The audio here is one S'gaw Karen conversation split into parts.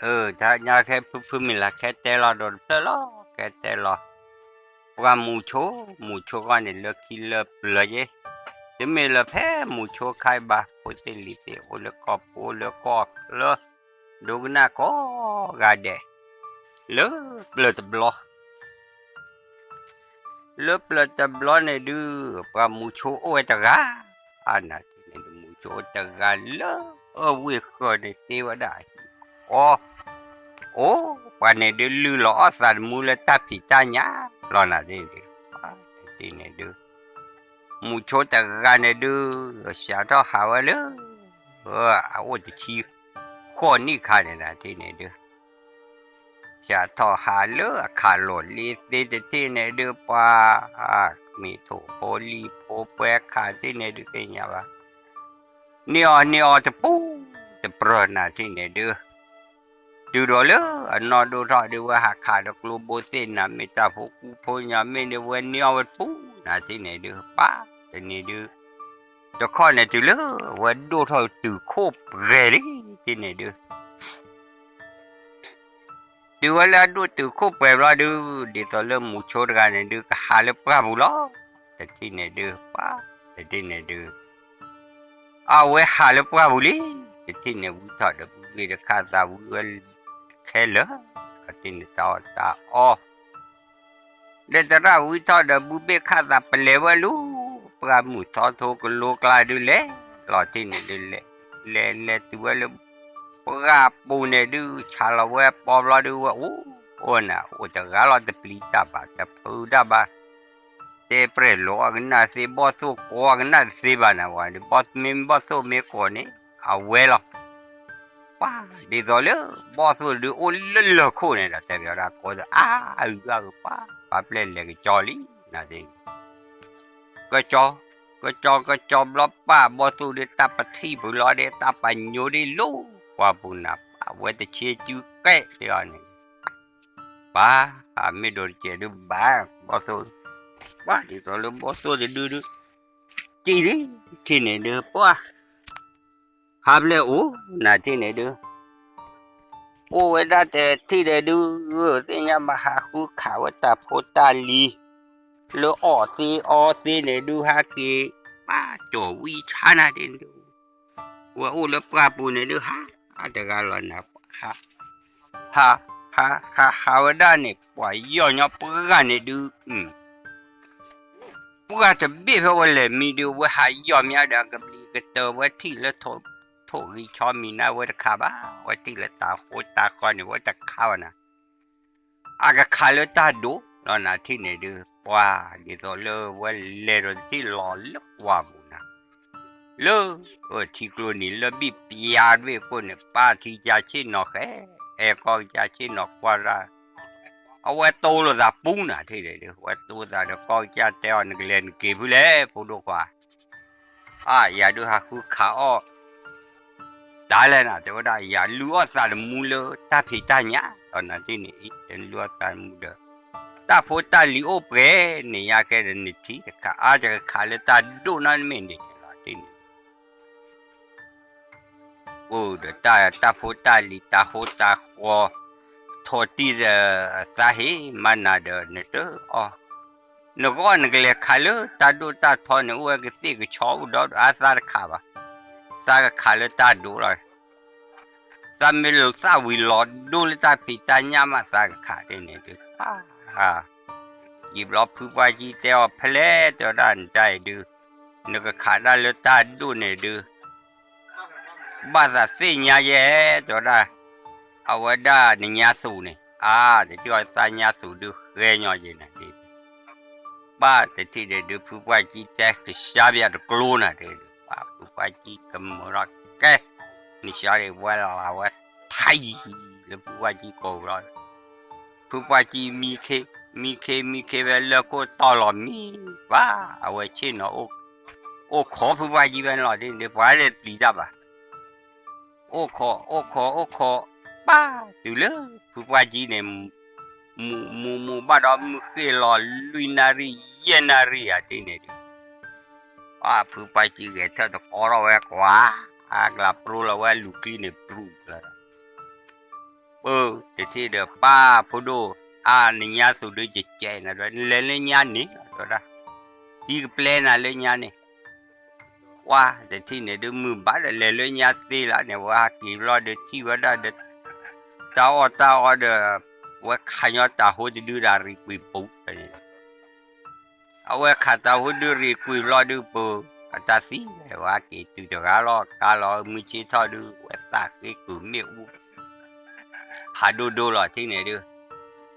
တၢ်ညါခဲဖုဖုမ့ၢ်လၢခဲတဲလီၤဒီးတဖျၢၣ်လီၤ, ခဲတဲလီၤ, ပှၤမူဆိ, မူဆိဂီၢ်န့ၣ်လၢခံလၢပျၢၤယဲ, တမ့ၢ်လၢဖဲမူဆိခါအံၤဘၣ်, ဖိသ့ၣ်လံၤသ့ၣ်အိၣ်လၢကီၢ်ပူၤ အိၣ်လၢကီၢ်ချၢ, ဒိကနၣ်ကိးဂၤဒဲး, လၢပျၢၤတဘျီ လၢပျၢၤတဘျီန့ၣ်ဒုး, ပှၤမူဆိအိၣ်ဝဲတဂၤ, အနၤန့ၣ်ဒုး မူဆိအိၣ်တဂၤလၢအဝ့ၢ်ဃၢၤန့ၣ် တ့ဝဲဒၣ်အဟံၣ်ဃီ, အိၣ်ပှၤန့ၣ်ဒုး လုၢ်လီၤအီၣ်သးသမူလၢတၢ်ဖံးတၢ်ညၣ်လီၤနၤသ့ၣ်ဒုး, တထံၣ်န့ၣ်ဒုး မူဆိတဂၤန့ၣ်ဒုး, စးထီၣ်ဟးဝဲလၢ အအိၣ်တဆံဃိးနံၣ်ခါန့ၣ်နၤသ့ၣ်န့ၣ်ဒုး စးထီၣ်ဟးလၢအခးလိာ်လ့သ့တထံၣ်န့ၣ်ဒုး ပှၤမ့ၢ်ထိၣ်ဖိလံၤဖိပှဲၤခးသ့ၣ်န့ၣ်ဒုးသ့ၣ်ညါဘၣ်, န့ၢ်အီၤန့ၢ်အီၤတပူၤတပြၢၤနၤသ့ၣ်န့ၣ်ဒုး, တုၤဒီးလၢအနီၢ်ဒိၣ်ထီၣ်ဒုး ဝဲဟးခးဒီးကျိဘိသ့ၣ်နၤ မ့ၢ်တၢ်ဖိကူဖိညီမ့ၢ်န့ၣ် ဝဲန့ၢ်အီၤဝဲတပူၤနၤသ့ၣ်န့ၣ်ဒုး ပၢ်တနံၤဒုး တခီန့ၣ်တုၤလၢ ဝဲဒိၣ်ထီၣ်တုၤခိၣ်ပှဲၤလံသ့ၣ်န့ၣ်ဒုး တုၤဝဲလၢအဒိၣ်တုၤခိၣ်ပှဲၤဘျီဒုး, ဒ်သိးလၢမူဆိတဂၤန့ၣ်ဒုး ကဟးလၢပှၢ်ပူၤလီၤ. တထံၣ်န့ၣ်ဒုး ပှၤ တထံၣ်န့ၣ်ဒုး အဝဲဟးလၢပှၢ်ပူၤလံ. တထံၣ်န့ၣ်ဝံထီၣ်ဒီးဘုဘ့ၣ်တခါသး ဝံဝဲခဲလၢာ်, တထံၣ်န့ၣ်တၢ်အီၣ်တၢ်အီ ဒီးသရၣ်ဝံထီၣ်ဒီးဘုဘ့ၣ်ခးသးပလဲၤဝဲလူၤ, ပှၢ်မုၢ်သီထိကလိကျါဒုးလဲၤလီၤတထံၣ်န့ၣ်ဒုး လဲၤလဲၤတုၤဝဲလၢ ပှၢ်ပူၤန့ၣ်ဒုး ဆါလီၤဝဲပီဘျီဒုး ဝဲအိၣ်အိၣ်နၤ အိၣ်တဂၤလီၤ တပျံၤတၢ်ဘၣ် တဖုးတၢ်ဘၣ်, တဲပြဲၢ်လိာ်အကနၣ်သ့ ဘီၣ်သိၣ်ကိးအကနၣ်တသ့ဘၣ်နၤဝဲ, မ့ၢ်ဘီၣ်သိၣ်မ့ၢ်ကိးန့ၣ် အဝဲလီၤ. ပှၤ ဒ်သိးလၢ ဘီၣ်သိၣ်ဒုးအိၣ်လၢလၢၢ်ခိၣ်န့ၣ်ဒီး တဲပၠီဒၣ်ကိးသး အါအုၣ်အါဂုၤ ပှၤ ပှၤပျဲၢ်လဲၤကကၠီလံ နၤသ့ၣ် ကကၠီ ကကၠီ ကကၠီဘျီပၢ် ဘီၣ်သိၣ်ဒုးတၢ်ပထံၣ်ပူၤလီၤဒီး တၢ်ပညိဒ်လိၤ ပှၢ်ပူၤနၤ ပှၤဝဲတဆ့ကၠူကဲတဲအီၤန့ၣ် ပှၤ မ့ၢ်ဒိးတစဲးဒုးဘၣ် ဘီၣ်သိၣ် ပှၤဒ်သိးလၢဘီၣ်သိၣ်တဒုဒုး တံၢ်လံ ထံၣ်န့ၣ်ဒုး ပှၤ ဟးဖျဲၣ်အိၣ် နၤထံၣ်န့ၣ်ဒုး အိၣ်ဝဲဒၣ်တထံၣ်ဒီးဒုး သ့ၣ်ညါဘၣ်ဟးဃုခးဝဲတၢ်ဖိတၢ်လံၤ လၢအီၣ်သ့အီသ့န့ၣ်ဒုး ဟးက့ၤ ပၢ်ကၠီၤဝံဆါနၤဒုး ဝဲအိၣ်လၢပှၢ်ပူၤန့ၣ်ဒုး ဟးတဂၤလီၤနၤ ဟး ဟး ဟး ဟးဝဲဒၣ်န့ၣ် ပှၤယီၢ်ညီပှၢ်န့ၣ်ဒုး ပှၢ်တဘ့ၣ်ဖဲဝဲလဲၤမံဒုး ဝဲဟးယီၢ်မံဒီး အကဘျံးကတၢၢ် ဝဲထံၣ်လၢ ထိၣ်ဂံၢ်ဆီမံၤနါဝဲတခါဘၣ် ဝဲထံၣ်လၢတၢ်ဃိတၢ်ဃီန့ၣ် ဝဲတခါဘၣ်နၤ အကခးလၢတၢ်ဒိးလီၤနၤထံၣ်န့ၣ်ဒုး ပှၤဒ်သိးလၢဝဲလဲၤဒီးတထံၣ်လီၤလၢပှၢ်ပူၤနၤ လၢ ထံကျိနံၤလၢဘံၣ်ပျါတဘ့ၣ်အဃိန့ၣ် ပၢ်ထံကဆ့ၣ်နီၤဃဲ အဲၣ်ကီၢ်ကဆ့ၣ်နီၤကွၢ်တၢ် အဝဲတိလိာ်သးပူနၤထံၣ်န့ၣ်ဒုး ဝဲတိသးဒီးကီၢ်ကစၢ်တဲအီၤ နကလဲၤနက့ၤဖုလဲၣ် ဖိဒိၣ်ခွါ အါ ယၤဒုးဟးဃုခးအီၣ် တၢ်လဲၣ်နၤ တဲဝဲဒၣ် ယၤလုၢ်အီၣ်သးသမူလၢတၢ်ဖံးတၢ်ညၣ် ဒီးနၤသ့ၣ်န့ၣ်အံၤ တလုၢ်အီၣ်သးသမူဒီး တၢ်ဖိတၢ်လံၤအိၣ်ပှဲၤန့ၣ် ယါခဲဒီးနထံတခါ အါ ယကခးလၢတၢ်ဒိၣ်နီတမ့ၢ်န့ၣ်လီၤသ့ၣ်န့ၣ် အိၣ်ဒီးတၢ်ဖိတၢ်လံၤတၢ်ဃိတၢ်ဃီ ထိးတံၢ်ဒီးအသးဟ့ မၤနၤဒီးနတအီၣ် နဂီၢ်နကလဲၤခးလၢတၢ်ဒိၣ်တၢ်ထီန့ၣ် အိၣ်ဝဲကသ့ၣ်ကဆီအိၣ်ဒီးအသးတခးဘၣ် သးကခးလၢတၢ်ဒိၣ်လီၤ သးမ့ၢ်လိာ်သးဝံၤလီၤဒိၣ်လၢတၢ်ဖံးတၢ်ညၣ်မး သးကခးဒ်န့ၣ်ဒုး ယံာ်ဘျီဖုပှၢ်ကံတဲအီၤ ဖဲလဲၣ်တဲဝဲဒၣ်နတၢ်အံၤဒုး နကခးဒၣ်လၢတၢ်ဒိၣ်န့ၣ်ဒုး ဘၣ်သးသ့ၣ်ညါယဲ တဲဝဲဒၣ် အဝဲဒၣ်နညါသူးန့ၣ် အါ တထံၣ်အီၤသးညါသူးဒုးဃဲညီယဲနၤ ဘၣ်တထံၣ်ဒီးဒုး ဖုပှၢ်ကံတဲကစၢ်ပယၣ်တကျိနၤ တဲဒုး ဖုပှၢ်ကံကမၢလီၤကဲ နစၢ်ဒုးဝဲလၢ်ဝဲ ထံၣ်လၢဖုပှၢ်ကံကိးဘျီ ဖုပှၢ်ကံမံခ့ မံခ့မံခ့ဝဲလၢခိၣ်တီလီၤမံ ဘၣ် အဝဲဆ့ၣ်နီၤ အိၣ်ခိးဖုပှၢ်ကံဝဲန့ၣ်လီၤ ဒ်န့ၣ် ပှၤဒၣ်ပျံၤတၢ်ဘၣ် အိၣ်ခိး အိၣ်ခိး အိၣ်ခိး ပၢ်တုၤလၢ ဖုပှၢ်ကံန့ၣ် မူးမူးမူးဘၣ်ဒီးမုၢ်ဃ့ၢ်လီၤ လွံၢ်နၣ်ရံၣ် ယဲၢ်နၣ်ရံၣ်ဧါ ဒ်န့ၣ်ဒုး ပၢ်ဖုပှၢ်ကံဂဲၤထၢၣ်တကီထီၣ်ဝဲကွၢ် အကျါပြိလီၤဝဲလူၤကျံန့ၣ် ပြူၢ်သၢဒီး ပၢ်တထံၣ်ဒီး ပၢ်ဖိဒိၣ်, အါ နညါသူၣ်ဒုးကကဲးနၤဒီး နလဲၤလၢညါန့ၣ် တဲဝဲဒၣ်, တံၤကပျဲနၤလၢညါန့ၣ်. ပၢ်တထံၣ်န့ၣ်ဒုး မုၢ်ဘၣ်ဒီးလဲၤလၢညါသ့လီၤန့ၣ်, ဝဲဟဲက့ၤဘျီဒီးထံၣ်ဝဲဒၣ်ဒီး တၢ်အီၣ်တၢ်အီဒီး ဝဲခးညီတၢ်ဟိတဒုဒီးရံၣ်ကွံာ်ပူၤန့ၣ် အဝဲခးတၢ်ဟိဒုးရံၣ်ကွံာ်ဘျီဒုးပူၤ, အတၢ်သံဝဲ ဝဲက့ၤတုၤတဂၤလီၤ ကါလီၤမုၢ်ဆ့ၣ်ထီၣ်ဒုး ဝဲသးဃ့ကုာ်မ့ၣ်အူ ဖးဒိၣ်ဒိၣ်လီၤထံၣ်န့ၣ်ဒုး,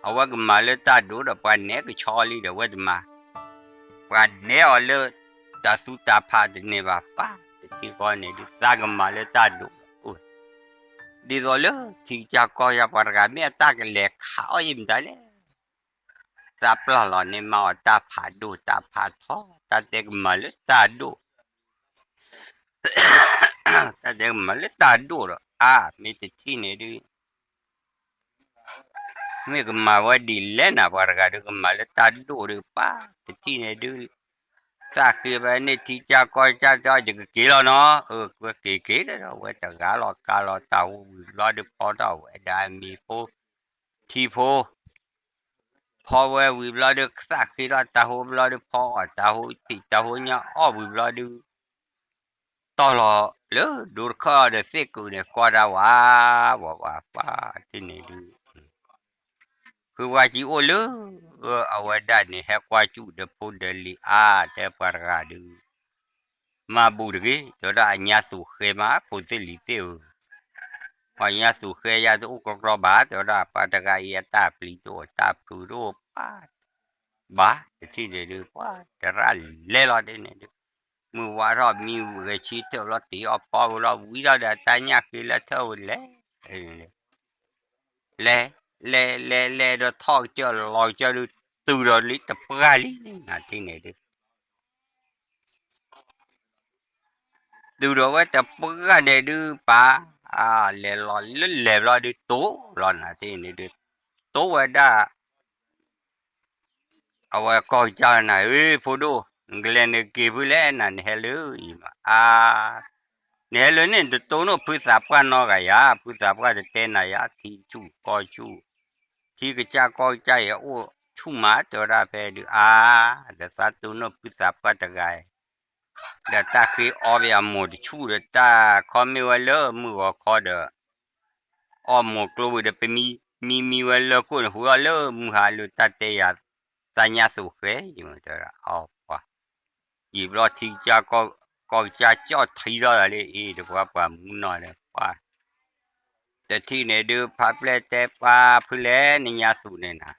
အဝဲကမၤလၢတၢ်ဒိၣ်ဒီး ပှၤနဲကဆီလံဒီး ဝဲတမၤ, ပှၤနဲအီၤလၢတၢ်သူတၢ်ဖးတန့ၢ်ဘၣ်. ပၢ်တထံၣ်ဃီန့ၣ်ဒုး သးကမၤလၢတၢ်ဒိၣ်, ဒ်သိးလၢထံကစၢ်ကီၢ်ကစၢ် ပှၤတဂၤမ့ၢ်အတၢ်ကလဲၤခးအီၣ်ယံၤမတၤလဲၣ် သးပျၢ်လီၤန့ၣ် မၤအီၤတၢ်ဖးဒိၣ်တၢ်ဖးထီ, တၢ်တဲကမၤလၢတၢ်ဒိၣ်, တၢ်တဲကမၤလၢတၢ်ဒိၣ်ဒီး အါ မ့ၢ်တထံၣ်န့ၣ်ဒုး, မ့ၢ်ကမၤဝဲဒ်လဲၣ်နၤ ပှၤတဂၤဒုး ကမၤလၢတၢ်ဒိၣ်ဒုး ပၢ်တထံၣ်န့ၣ်ဒုး, သးဃ့ဘၣ်န့ၣ် ထံကစၢ်ကီၢ်ကစၢ်တဲအီၤ ယကက့ၤလီၤနီၤ, အဝဲက့ၤက့ၤဒီး ဝဲတဂၤလီၤ ကါလီၤတၢ်ဟိဝံၤဘျီဒုး ဖီထီၣ်ဝဲဒၣ်မ့ၤဖိ ထံဖိ ဖီဝဲဝံၤဘျီဒုး သးဃ့ထီၣ်တၢ်ဟိဘျီဒုး ဖီအီၣ်တၢ်ဟိ ထံၣ်တၢ်ဟိညါအီၣ်ဝံၤဘျီဒုး တီၢ်လီၤလၢဒိတခၢၣ်အီၤဒီးသ့ၣ်ကုာ်န့ၣ် ကွၢ်ဒၣ်ဝဲ, ဝဲဝဲ ပၢ်တထံၣ်န့ၣ်ဒုး, ဖုပှၢ်ကံအိၣ်လၢအဝဲဒၣ်န့ၣ် ဟဲကွၢ်စူၣ်ဒီးဖိဒီးလံၤအါ တဲပှၤတဂၤဒုး မၤဘူၣ်တဂ့ၤ တဲဝဲဒၣ် အညါသူၣ်ဃဲမး ဖိသ့ၣ်လံၤသ့ၣ်ဧၢ, ပှၤညါသူၣ်ဃဲယၤတအိၣ်ကြီကြီဘၣ် တဲဝဲဒၣ် ပှၤတဂၤအံၤအတၢ်ပျံၤတအိၣ် တၢ်ဖုးတအိၣ် ပၢ် ဘၣ်တထံၣ်န့ၣ်ဒုး ပှၤတရၣ်လဲၤလီၤဒ်န့ၣ်ဒုး, မုၢ်ဝါထီၣ်မံဂဲၤဆံထၢၣ်ဘျီ တ့အီၣ်ပီဝဲလီၤ ဝံထီၣ်ဒီးတၢ်ညၣ်ဃ့လၢထၢၣ်ဝဲလဲၤ လဲၤ လဲၤ လဲၤ လဲၤဒီးထီၣ်ကစၢၢ်လီၤကစၢၢ်ဒုး တုၤဒီးလံတပှၢ်လံ နၤထံၣ်န့ၣ်ဒုး တုၤဒီးဝဲတပှၢ်န့ၣ်ဒုး ပၢ် လဲၤလီၤလၢလဲၤဘျီဒုး တိၢ်လီၤနၤထံၣ်န့ၣ်ဒုး တိၢ်ဝဲဒၣ် အဝဲကီၢ်ကစၢ်နၤ ဧၢ ဖိဒိၣ် နကလဲၤနက့ၤဖုလဲၣ်နၤ နဟဲလၢအံၤမး အါ နဟဲလၢန့ၣ် နတတိၢ်နီၣ်ဖုသးပှၢ်နီတဂၤယၤ ဖုသးပှၢ်တတဲနၤယၤ ထံဆူၣ်ကီၢ်ဆူၣ် ထံကစၢ်ကီၢ်ကစၢ်အံၤ အိၣ်ဆူၣ်မး တဲဝဲဒၣ်ဖဲဒုး အါ ဒီးသးတိၢ်နီၣ်ဖုသးပှၢ်တဂၤအံၤ ဒီးတၢ်ဃ့အီဘၣ်အမိၢ်တဆူၣ်ဒီး တၢ်ခီမ့ၢ်ဝဲလၢမုၢ်ဂီၤခီဒီး အီၣ်မိၢ်ကျိဝံၤဒီး ပမံမံဝဲလၢခိၣ်န့ၣ် ဟူးထီၣ်လၢမုၢ်ဟါလၢတၢ်တဲယၤ သးညါသူၣ်ဃဲ ယမတဲဒၣ် အီၣ်ပှၤ ယံာ်ဘျီထံကစၢ် ကီၢ်ကစၢ်ကၠီၣ်ထံထီၣ်သးလၢအံၤ ဒီးပှၤပှၤမူနီၤဒီး ပှၤ တထံၣ်န့ၣ်ဒုး ဖးပျဲၢ်တဲပှၤဖုလဲၣ် နညါသူၣ်န့ၣ်နၤ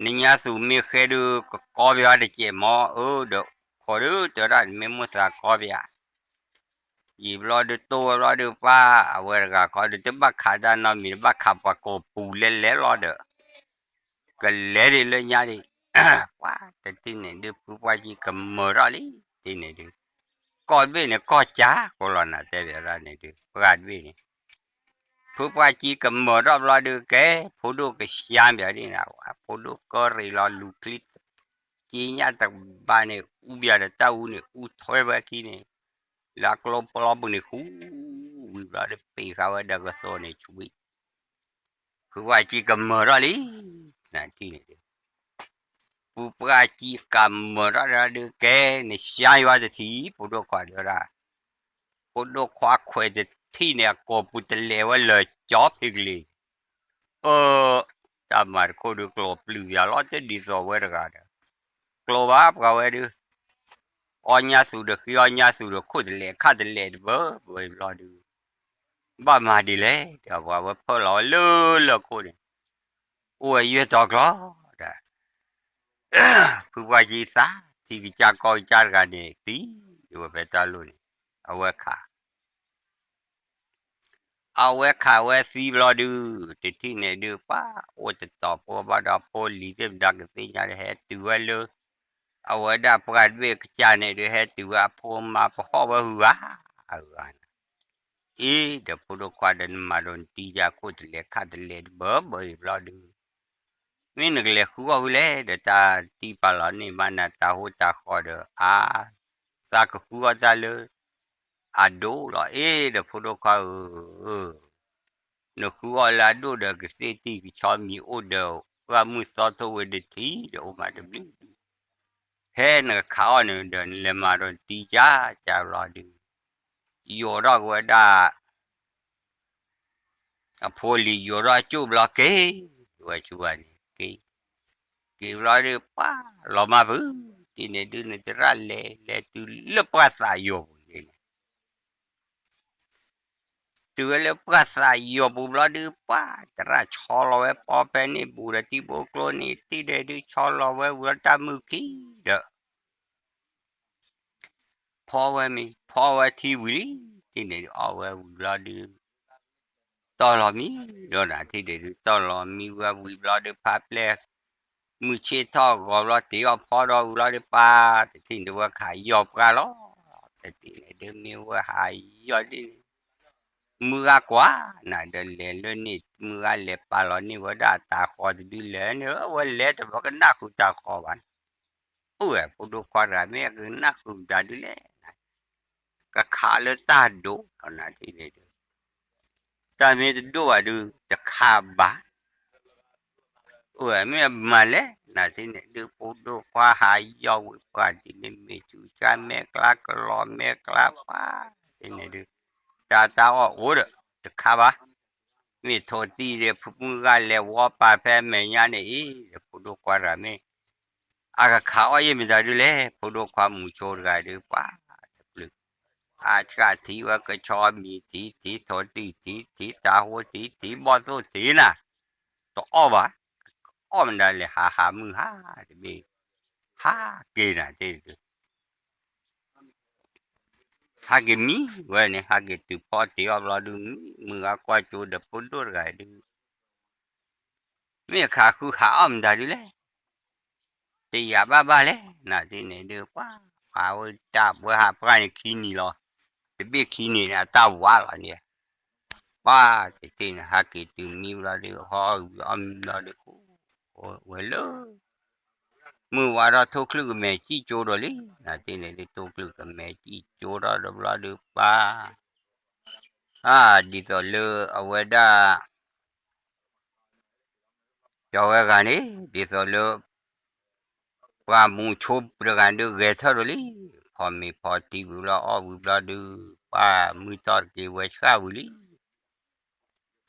နညါသူၣ်မ့ၢ်ဃဲဒုး ကကီဘၣ်တစဲးမီၤ အၢ ဒီး ခိးဒုး တဲဝဲဒၣ် နမ့ၢ်မိၣ်သးကီဘၣ် ယံာ်ဘျီဒုး တိၢ်ဝဲဘျီဒုး ပှၤ အဝဲတဂၤခီဒုး တဘၣ်ခးတၢ်နီတမံၤ တဘၣ်ခးပှၤကိာ်ပူၤလဲၤလဲၤလီၤဒီး ကလဲၤဒံးလၢညါဒံး ပှၤ တထံၣ်န့ၣ်ဒုး ဖုပှၢ်ကံကမၢၢ်ထီၣ်လံ တထံၣ်န့ၣ်ဒုး ကီၢ်တဘ့ၣ်န့ၣ် ကီၢ်ကၠါကိးလီၤနၤ တဲဘၣ်ဒၣ်န့ၣ်ဒုး ပှၤတဘ့ၣ်န့ၣ် ဖုပှၢ်ကံကမၢၢ်ထီၣ်ဘျီဒုး ကဲ ဖိဒိၣ်ကစၢ်ဘၣ်ဒ်န့ၣ် ဖိဒိၣ်ကရံးလီၤလူၤချံ က့ညၣ်တဘၣ်န့ၣ် အူဘၣ်ဒီးတၢ်အူန့ၣ် အူထွဲဝဲခံန့ၣ် လၢအကျိပျီပူၤန့ၣ် ဃူ ဝံၤဘျီဒုး ပ့ၤဃာ်ဝဲဒီးကသိးန့ၣ် ဆူဝံၤ ဖုပှၢ်ကံကမၢၢ်ထီၣ်လံ နထံၣ်န့ၣ်ဒုး ဖုပှၢ်ကံကမၢၢ်ထီၣ်ဒုး ကဲ နစါယွၤတထံၣ် ဖိဒိၣ်ခွါတဲဝဲဒၣ် ဖိဒိၣ်ခွါခွဲးတထံၣ်န့ၣ် အကိာ်ပူၤတလဲၤဝဲလၢာ်ကၠီဖံးကလံၤ အၢ တၢ်မၤတခိၣ်ဒုး ကျိာ်ပျုၢ်ပၠးလီၤ တဒ်သိးဝဲတဂၤဒီး ကျိာ်ဘၣ်ပှၤဝဲဒုး အီၣ်ညါသူၣ်ဒီး ဃ့အီၣ်ညါသူၣ်ဒီး ခိၣ်တလဲၤခၣ်တလဲၤတဘၢဘၢဘျီဒုး ဘၣ်မၤဒ်လဲၣ် ဒီးပှၤဝဲဖၢလီၤဝဲလၢလၢၢ်ခိၣ်န့ၣ် အိၣ်ဝဲယဲၢ်တီၤကျီဒီး ဖုပှၢ်ကံသး ထံကစၢ်ကီၢ်ကစၢ်တဂၤန့ၣ် သံဝဲဖဲတၢ်လီၢ်န့ၣ် အဝဲခး အဝဲခးဝဲသံဘျီဒုး တထံၣ်န့ၣ်ဒုး ပှၤအိၣ်တတီၤဖိဘၣ်ဒီး ဖိလံၤသ့ၣ်မတၤကသ့ၣ်ညါဒီး ဟဲတုၤဝဲလၢ အဝဲဒၣ်ပှၢ်တဘ့ၣ်ကစၢ်န့ၣ်ဒုး ဟဲတုၤဝဲအဖိမါပဟီၣ်ဝဲဟုဂၤ ဟုဂၤန့ၣ် အ့ ဒီးဖိဒိၣ်ခွါဒီး နမၤဒီးနတံၤယၤခိၣ်တလဲၤခၣ်တလဲၤတဘၢဘၢအံၤဘျီဒုး မ့ၢ်နကလဲၤဃုအီၣ်ဖဲလဲၣ် ဒီးတၢ်တံၢ်ပာ်လီၤန့ၢ်မးနၤတၢ်ဟိတၢ်ဃီဒီး အါ သးကဃုအီၣ်တၢ်လၢ အဒိၣ်လီၤ အ့ ဒီးဖိဒိၣ်ခွါဧၢ နဃုအီၣ်လၢအဒိၣ်ဒီးကသ့ၣ်တံၢ်ကဆီမံၤအိၣ်ဒီး ပှၢ်မုၢ်သီထိၣ်ဝဲတထံၣ်ဒီးအိၣ်မးတဘျုးဒုး, ဖဲနကခးအီၣ်န့ၣ်ဒီး နလဲၤမၤဒီးတံၢ်ကၢ်ကၢ်ဘျီဒုး, ယိးထီၣ်က့ၤဝဲဒၣ် အဖိလံၤယိးထီၣ်ကၠိၣ်ဘျီက့ၤ, ဝဲဆိဝဲန့ၣ်က့ၤ, က့ၤဘျီဒုး ပှၢ်လီၤမၢ်ပူၤ, တထံၣ်န့ၣ်ဒုး နသရၣ်လဲၤလဲၤတုၤလၢပှၢ်သးယိာ်ပူၤန့ၣ် တုၤဝဲလၢပှၢ်သးယိာ်ပူၤဘျီဒုး ပှၢ်သရၣ်ဆီလီၤဝဲပီဖဲန့ၣ် ဘူးဒီးတံၤဖိကျိန့ၣ် တထံၣ်န့ၣ်ဒုး ဆီလီၤဝဲဝံၤလီၤတၢ်မုၢ်ခံဒီး ဖီဝဲမ့ၤ ဖီဝဲထံဝံၤလံ, တထံၣ်န့ၣ်ဒုး အီၣ်ဝဲဝံၤဘျီဒုး တီၢ်လီၤမံလီၤနၤ, တထံၣ်န့ၣ်ဒုး တီၢ်လီၤမံဝဲဝံၤဘျီဒုး ဖးပျဲၢ် မုၢ်ဆ့ၣ်ထီၣ်ဂီၤဘျီ တ့အီၣ်ဖီဒီးဝံၤဘျီဒုး ပှၢ် တထံၣ်န့ၣ်ဒုး ဝဲခးယီၢ်ပှၢ်လီၤ, တထံၣ်န့ၣ်ဒုး မ့ၢ်ဝဲဟးယီၢ်ဒ်န့ၣ် မုၢ်ဂၤကွၢ်နၤဒီးလဲၤလၢန့ၣ် မုၢ်ဂၤလဲၤပာ်လီၤန့ၢ်ဝဲဒၣ်တၤဃီတဒုလဲၣ်န့ၣ် ဝဲလဲၤတဘျီကနၣ်ဃုာ်တၤဃီဘၣ်န့ၣ်, အိၣ်ဝဲဖိဒိၣ်ခွါတဂၤ မ့ၢ်အကနၣ်ဃုာ်မတၤဒုလဲၣ်, ကခးလၢတၢ်ဒိၣ်လီၤနၤ တထံၣ်န့ၣ်ဒုး တၢ်မ့ၢ်တဒိၣ်ဘၣ်ဒုး တခးဘၣ် အိၣ်ဝဲမ့ၢ်အမၤလဲၣ် နၤ တထံၣ်န့ၣ်ဒုး ဖိဒိၣ်ခွါဟးယီၢ်ဝံၤပှၢ် တထံၣ်န့ၣ် မ့ၢ်ဆူၣ်ဆါမဲာ်ကျါ ကလီၤမဲာ်ကျါပှၢ် တထံၣ်န့ၣ်ဒုး တၢ်တၢ်အီၣ်အိၣ်ဒီး တခးဘၣ် မ့ၢ်ထိၣ်တံၢ်ဒီး မုၢ်ဂၤလဲၤဝီပာ်ဖဲအမဲာ်ညါန့ၣ်အံၤ ဒီးဖိဒိၣ်ခွါတဂၤမ့ၢ် အကခးအီၣ်ယဲၢ်မတၤဒုလဲၣ် ဖိဒိၣ်ခွါမူၤဆိတဂၤဒုး ပှၢ်တပျုာ် အဆှၣ်ထံဝဲ ကဆီမံၤထံ ထံထိၣ်တံၢ်ထံ ထံတၤဟိထံ ထံဘီၣ်သိၣ်ထံနၤ, တအီၣ်ဘၣ်, အီၣ်မတၤလဲၣ် ဟးဟးမုၢ်ဟါတဘ့ၣ်, ဟးက့ၤနၤတ့ၢ်ဒုး ဟးက့ၤမံဝဲန့ၣ် ဟးက့ၤတုၤဖီတ့ၢ်အီၣ်ဘျီဒုး မုၢ်ဂၤကွၢ်ကၠိဒီးဖိဒိၣ်တဂၤဒုး မ့ၢ်ခးဃုဟးအီၣ်မတၤဒုလဲၣ်, တယာ်ဘၣ်ဘၣ်လဲၣ် နၤတ့ၢ်န့ၣ်ဒုး ပှၢ် ပှၤဝဲတၢ်ပှဲၤဟးပှၢ်န့ၣ်ခံနံၤလီၤ, တဘ့ၣ်ခံနံၤန့ၣ် အတၢ်ဝးလီၤန့ၣ်, ပှၢ်တထံၣ်န့ၣ် ဟးက့ၤတုၤမံဘျီဒုး ဟီၣ်အီၣ်မံဘျီဒုး ဝဲလၢ မုၢ်ဝါထီၣ်ထိၣ်ချုၣ်ကမဲာ်စံၣ်ကၠိဒီးလံ, နၤတ့ၢ်န့ၣ်ဒုး ထိၣ်ချုၣ်ကမဲာ်စံၣ်ကၠိထီၣ်ဒီးဘျီဒုးပှၢ်, အါ ဒ်သိးလၢအဝဲဒၣ် ကၠီဝဲဂၤန့ၣ် ဒ်သိးလၢ ပှၤမူၤဆိတဂၤဒုးဂဲၤထၢၣ်ဒီးလံ, ဖီမ့ၤဖီတံၢ်ဝံၤဘျီအီၣ်ဝံၤဘျီဒုး ပှၢ်မုၢ်ထီၣ်တက့ၢ်ဝဲဆှၣ်ဝံၤလံ,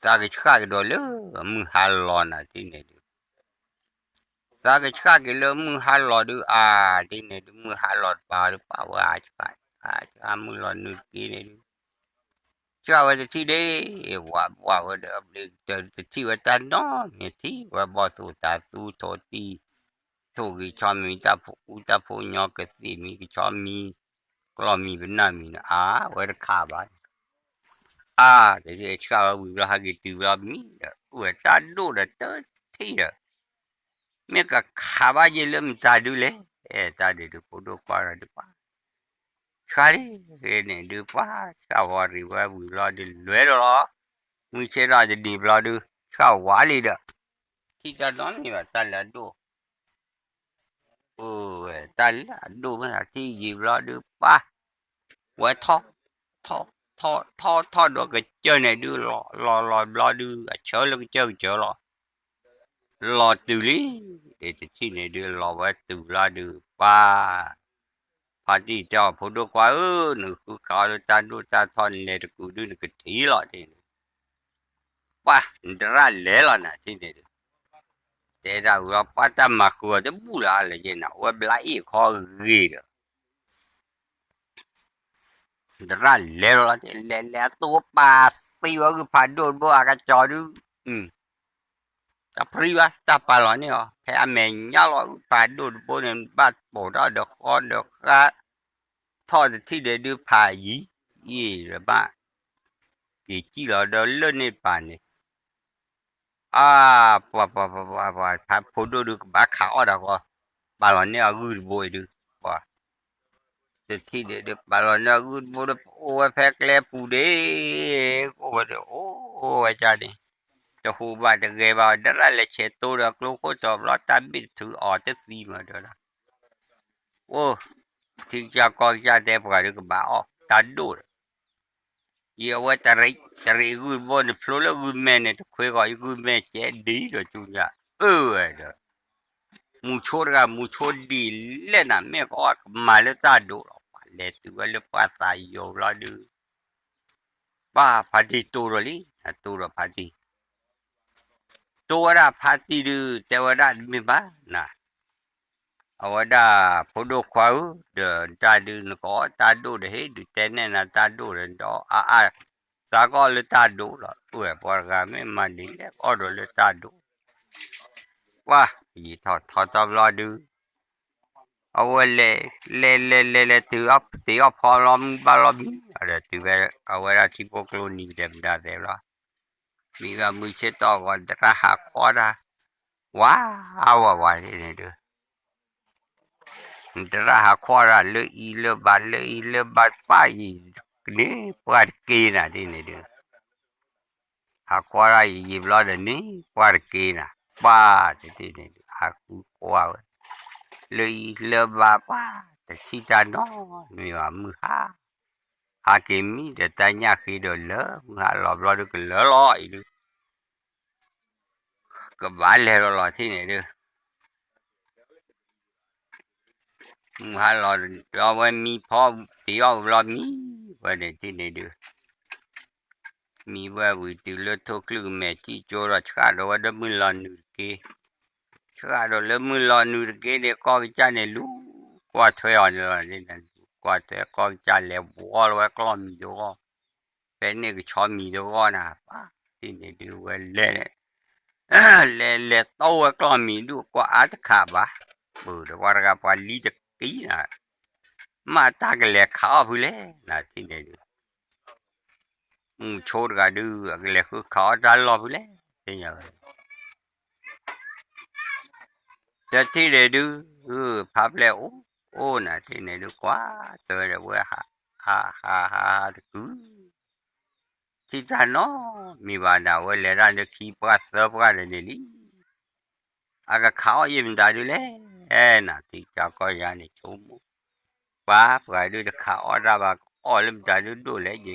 သးကဆှၣ်ကဒီးလၢမုၢ်ဟါလီၤနၤတ့ၢ်န့ၣ်ဒုး သးကဆှၣ်က့ၤလၢမုၢ်ဟါလီၤဒုး အါ တ့ၢ်န့ၣ်ဒုး မုၢ်ဟါလီၤတပၤဒုး ပှၢ်ဝဲအါဆှၣ် အါဆှၣ်မုၢ်လီၤနုာ်တက့ၢ်န့ၣ်ဒုး ဆှၣ်ဝဲတထံၣ်ဒ့ၣ် ဝးဝးဝဲဒီး တထံၣ်ဝဲတၢ်နီတမံၤ ထံၣ်ဝဲဘီၣ်သိၣ်တၤသူထိၣ်တံၢ် ထိၣ်ဂ့ၤဆီမံၤ တၢ်ဖိကူတၢ်ဖိညီ ကသ့ၣ်မံၤ ကဆီမံၤ ကျီၢ်မံၤပနၢ်မံၤန့ၣ် အါ ဝဲတခးဘၣ် အါ တဆှၣ်ဝဲဝံၤဘျီ ဟဲက့ၤတုၤဘျီမံဒီး အိၣ်ဝဲတၢ်ဒိၣ်ဒီးတထံၣ်ဒီး မ့ၢ်ကခးဘၣ်ယဲၢ်လၢမတၤဒုလဲၣ် အဲၣ်တၢ်ဒုးဒုး ဖိဒိၣ်ကွၢ်ဒီးဒုးပှၢ် ဆှၣ်န့ၣ်ဒုးပှၢ် ဆှၣ်ဝီရံၤဝဲဝံၤဘျီဒုး လဲၤဒီးလီၤ မုၢ်ဆ့ၣ်ထီၣ်တနံၤဘျီဒုး ဆှၣ်ဝါလံဒီး ထံၣ်တၢ်နီတမံၤဘၣ် တၢ်လၢအဒိၣ် အိၣ်ဝဲ တၢ်လၢအဒိၣ်မ့ၢ်ထံၣ်ယံာ်ဘျီဒုးပှၢ် ဝဲထီၣ် ထီၣ် ထီၣ် ထီၣ် ထီၣ်ဒီးကစၢၢ်န့ၣ်ဒုး လီၤ လီၤ လီၤဘျီဒုး အဆၢလၢကစၢၢ်ကစၢၢ်လီၤ လီၤတုၤလံ တထံၣ်န့ၣ်ဒုး လီၤဝဲတုၤဘျီဒုး ပှၢ် ဖါတံၢ်တဲအီၤ ဖိဒိၣ်ကွၢ်ဧၢ နဃုခးအီၣ်လၢတၢ်ဒိၣ်တၢ်ထီန့ၣ် လဲၤတကူးဒုး နကထံၣ်လီၤန့ၣ် ပှၢ် နတရၣ်လဲၤလီၤနၤ တထံၣ်န့ၣ်ဒုး တဲဒၣ်ဝံၤလီၤ ပှၢ်တၢ်မၤဃုာ်အီၤတဘူၣ်လၢ်လၢယဲၢ်နၤ အိၣ်ဝဲဘျါအ့ၣ်ခီဂ့ၤဒီး နတရၣ်လဲၤလီၤလီၤ လဲၤလဲၤအသိပာ်သံဝဲဂုၢ်ဖးဒိၣ်တဘိ အကစီၤဒုး တၢ်ပြံဘၣ် တၢ်ပာ်လီၤန့ၢ်အီၤ ဖဲအမဲာ်ညါလီၤ ဂုၢ်ဖးဒိၣ်တဘိန့ၣ် ဘၣ်ပိာ်ထီၣ်ဒီးဃီဒီးဃါ ထီၣ်တထံၣ်ဒီးဒုးဖးယံၤ ယံၤဒီးဘၣ် က့ၤစံၣ်လီၤဒီးလၢန့ၣ်တပၤန့ၣ် အါ ပှၤ ပှၤ ပှၤ ပှၤ ပှၤ ဖးဖိဒိၣ်ဒုးကဘၣ်ခးအီၣ်တၢ်ဃီ ပာ်လီၤန့ၢ်အဂုၢ်တဘိအံၤဒုး ပှၤ တထံၣ်ဒုးဒုးပာ်လီၤန့ၢ်အဂုၢ်တဘိဒီး ပအိၣ်ဝဲဖဲကျဲပူၤဒ့ၣ် အိၣ်ဝဲဒီး အိၣ်ဝဲကၢ်န့ၣ် တဟူးဘၣ်တဂဲၤဘၣ် ဒၣ်လဲာ်ဆဲးတိဒီးကျိခိၣ်တီၤဘျီ တၢ်ဘ့ၣ်တထုးအီၤတသံမးဒီး အိၣ် ထံကစၢ်ကီၢ်ကစၢ်တဲပှၤဒုးကဘၣ်အီၣ်တၢ်ဒိၣ်ဒီး ယအဝဲတရံးဂုၢ်ဘိန့ၣ် ဖျိလၢဂုၢ်မဲာ်န့ၣ် တခွ့ဂီၤယဂုၢ်မဲာ်ကဲဒ်ဒီးကၠူညါ အၢဝဲဒီး မူဆိတဂၤ မူဆိဒ်လဲၣ်နၤ မ့ၢ်ကအီၣ်ကမၤလၢတၢ်ဒိၣ်လီၤ ပှၤလဲၤတုၤဝဲလၢပှၤသးယိာ်ဘျီဒုး ပှၤဖါတံၢ်တိၢ်ဒီးလံ တိၢ်ဒီးဖါတံၢ် တိၢ်ဝဲဒၣ်ဖါတံၢ်ဒုး တဲဝဲဒၣ်တမ့ၢ်ဘၣ်နၤ အဝဲဒၣ်ဖိဒိၣ်ခွါဧၢ ဒီးတၢ်ဒုးနကအီၣ်တၢ်ဒိၣ်ဒီး ဟ့ၣ်ဒုးတဲနဲၣ်နၤတၢ်ဒိၣ်ဒီးဒီးအါအါ သးကအီၣ်လၢတၢ်ဒိၣ်လီၤ အၢ ပှၤတဂၤမ့ၢ်မၤဒ်လဲၣ် ကအီၣ်ဒီးလၢတၢ်ဒိၣ် ပှၤယံာ်ထီၣ်ထီထီဘျီဒုး အဝဲလဲၤ လဲၤလဲၤလဲၤလဲၤတုၤ တ့အီၣ်ဖီလီၤမုၢ်ဘၣ်လီၤမံ ဒီးတုၤဖဲ အဝဲဒၣ်ထံဖိကျိနံၤကတဲာ်မတၤသဲဘျီ မံဘၣ်မုၢ်ဆ့ၣ်ထီၣ်ဂီၤ သရၣ်ဟးခီတၢ် ဝါ ဝါဝါန့ၣ်ဒုး သရၣ်ဟးခီတၢ်လၢအံၤလၢဘၣ် လၢအံၤလၢဘၣ် ပၢ်အံၤ န့ၢ်ပှၢ်တက့ၢ်နၤဒ်န့ၣ်ဒုး ဟးကွၢ်ဒၣ်ယံာ်ယံာ်ဘျီဒီးန့ၣ် ပှၢ်တက့ၢ်နၤ ပှၢ်တထံၣ်န့ၣ်ဒုး ဟးဃုကွၢ်ဝဲ လၢအံၤလၢဘၣ်ပှၢ် တထံၣ်တၢ်နီတမံၤဘၣ် မုၢ်ဟါ ဟးက့ၤမံဒီးတၢ်ညၣ်ဃ့ဒီးလၢ မုၢ်ဟါလီၤဘျီဒုးကလၢာ်လီၤအံၤဒုး ကဘၣ်လဲၤလီၤလီၤထံၣ်န့ၣ်ဒုး မုၢ်ဟါလီၤဒီးဝဲမံဖီ တ့အီၣ်ဘျီမံ ဝဲန့ၣ်ထံၣ်န့ၣ်ဒုး မံဝဲဝံၤတုၤလၢထိၣ်ကလုၢ်မဲာ်ထံၣ်ကၠိဒီး ဆှၣ်ဒီးဝဲဒီးမုၢ်လီၤနုာ်တက့ၢ်, ဆှၣ်ဒီးလၢမုၢ်လီၤနုာ်တက့ၢ်န့ၣ် ကီၢ်ကစၢ်န့ၣ်လူၤ ကွၢ်ထွဲအီၤန့ၣ်လီၤ, ကွၢ်ထွဲကီၢ်ကစၢ်လဲၤဝီလီၤဝဲကျီၢ်မံၤတဂီၢ်, ဖဲန့ၣ်ကဆီမံၤတဂီၢ်နၤ, ပှၤထံၣ်န့ၣ်ဒုးဝဲလဲၤ လဲၤလဲၤတီဝဲကျီၢ်မံၤဒုး ကွၢ်အါတခးဘၣ်, ပၢၢ်ဒီးပှၤတဂၤပှၤလံတကံနၤ, မ့ၢ်တၢ်ကလဲၤခးအီၣ်ဖုလဲၣ်နၤထံၣ်န့ၣ်ဒုး, မုၢ်ဆိတဂၤဒုး အကလဲၤဃုခးအီၣ်တၢ်လီၢ်ဖုလဲၣ်, သ့ၣ်ညါဝဲ တထံၣ်န့ၣ်ဒုး, ဖးဖျဲၣ်အိၣ်အိၣ်နၤထံၣ်န့ၣ်ဒုး ကွၢ်တၢ်ဝဲဒီးဝဲဟးဟးဟးဟးတကုၤ ထံၣ်တၢ်နီတမံၤဘၣ်နၤ ဝဲလဲၤတၢ်လၢခံပှၢ်သၢပှၢ်ဒီးန့ၣ်လံ, အကခးအီၣ်ယဲၢ်မတၤဒုးလဲၣ်, နၤထံၣ်ကၢ်ကီၢ်ယါန့ၣ်ဆိကမိၣ်, ပှၤပှၤဒုးတခးအီၣ်တၢ်ဘၣ် ကအီၣ်လၢမတၤဒုးဒိၣ်လဲၣ်, ယ ယ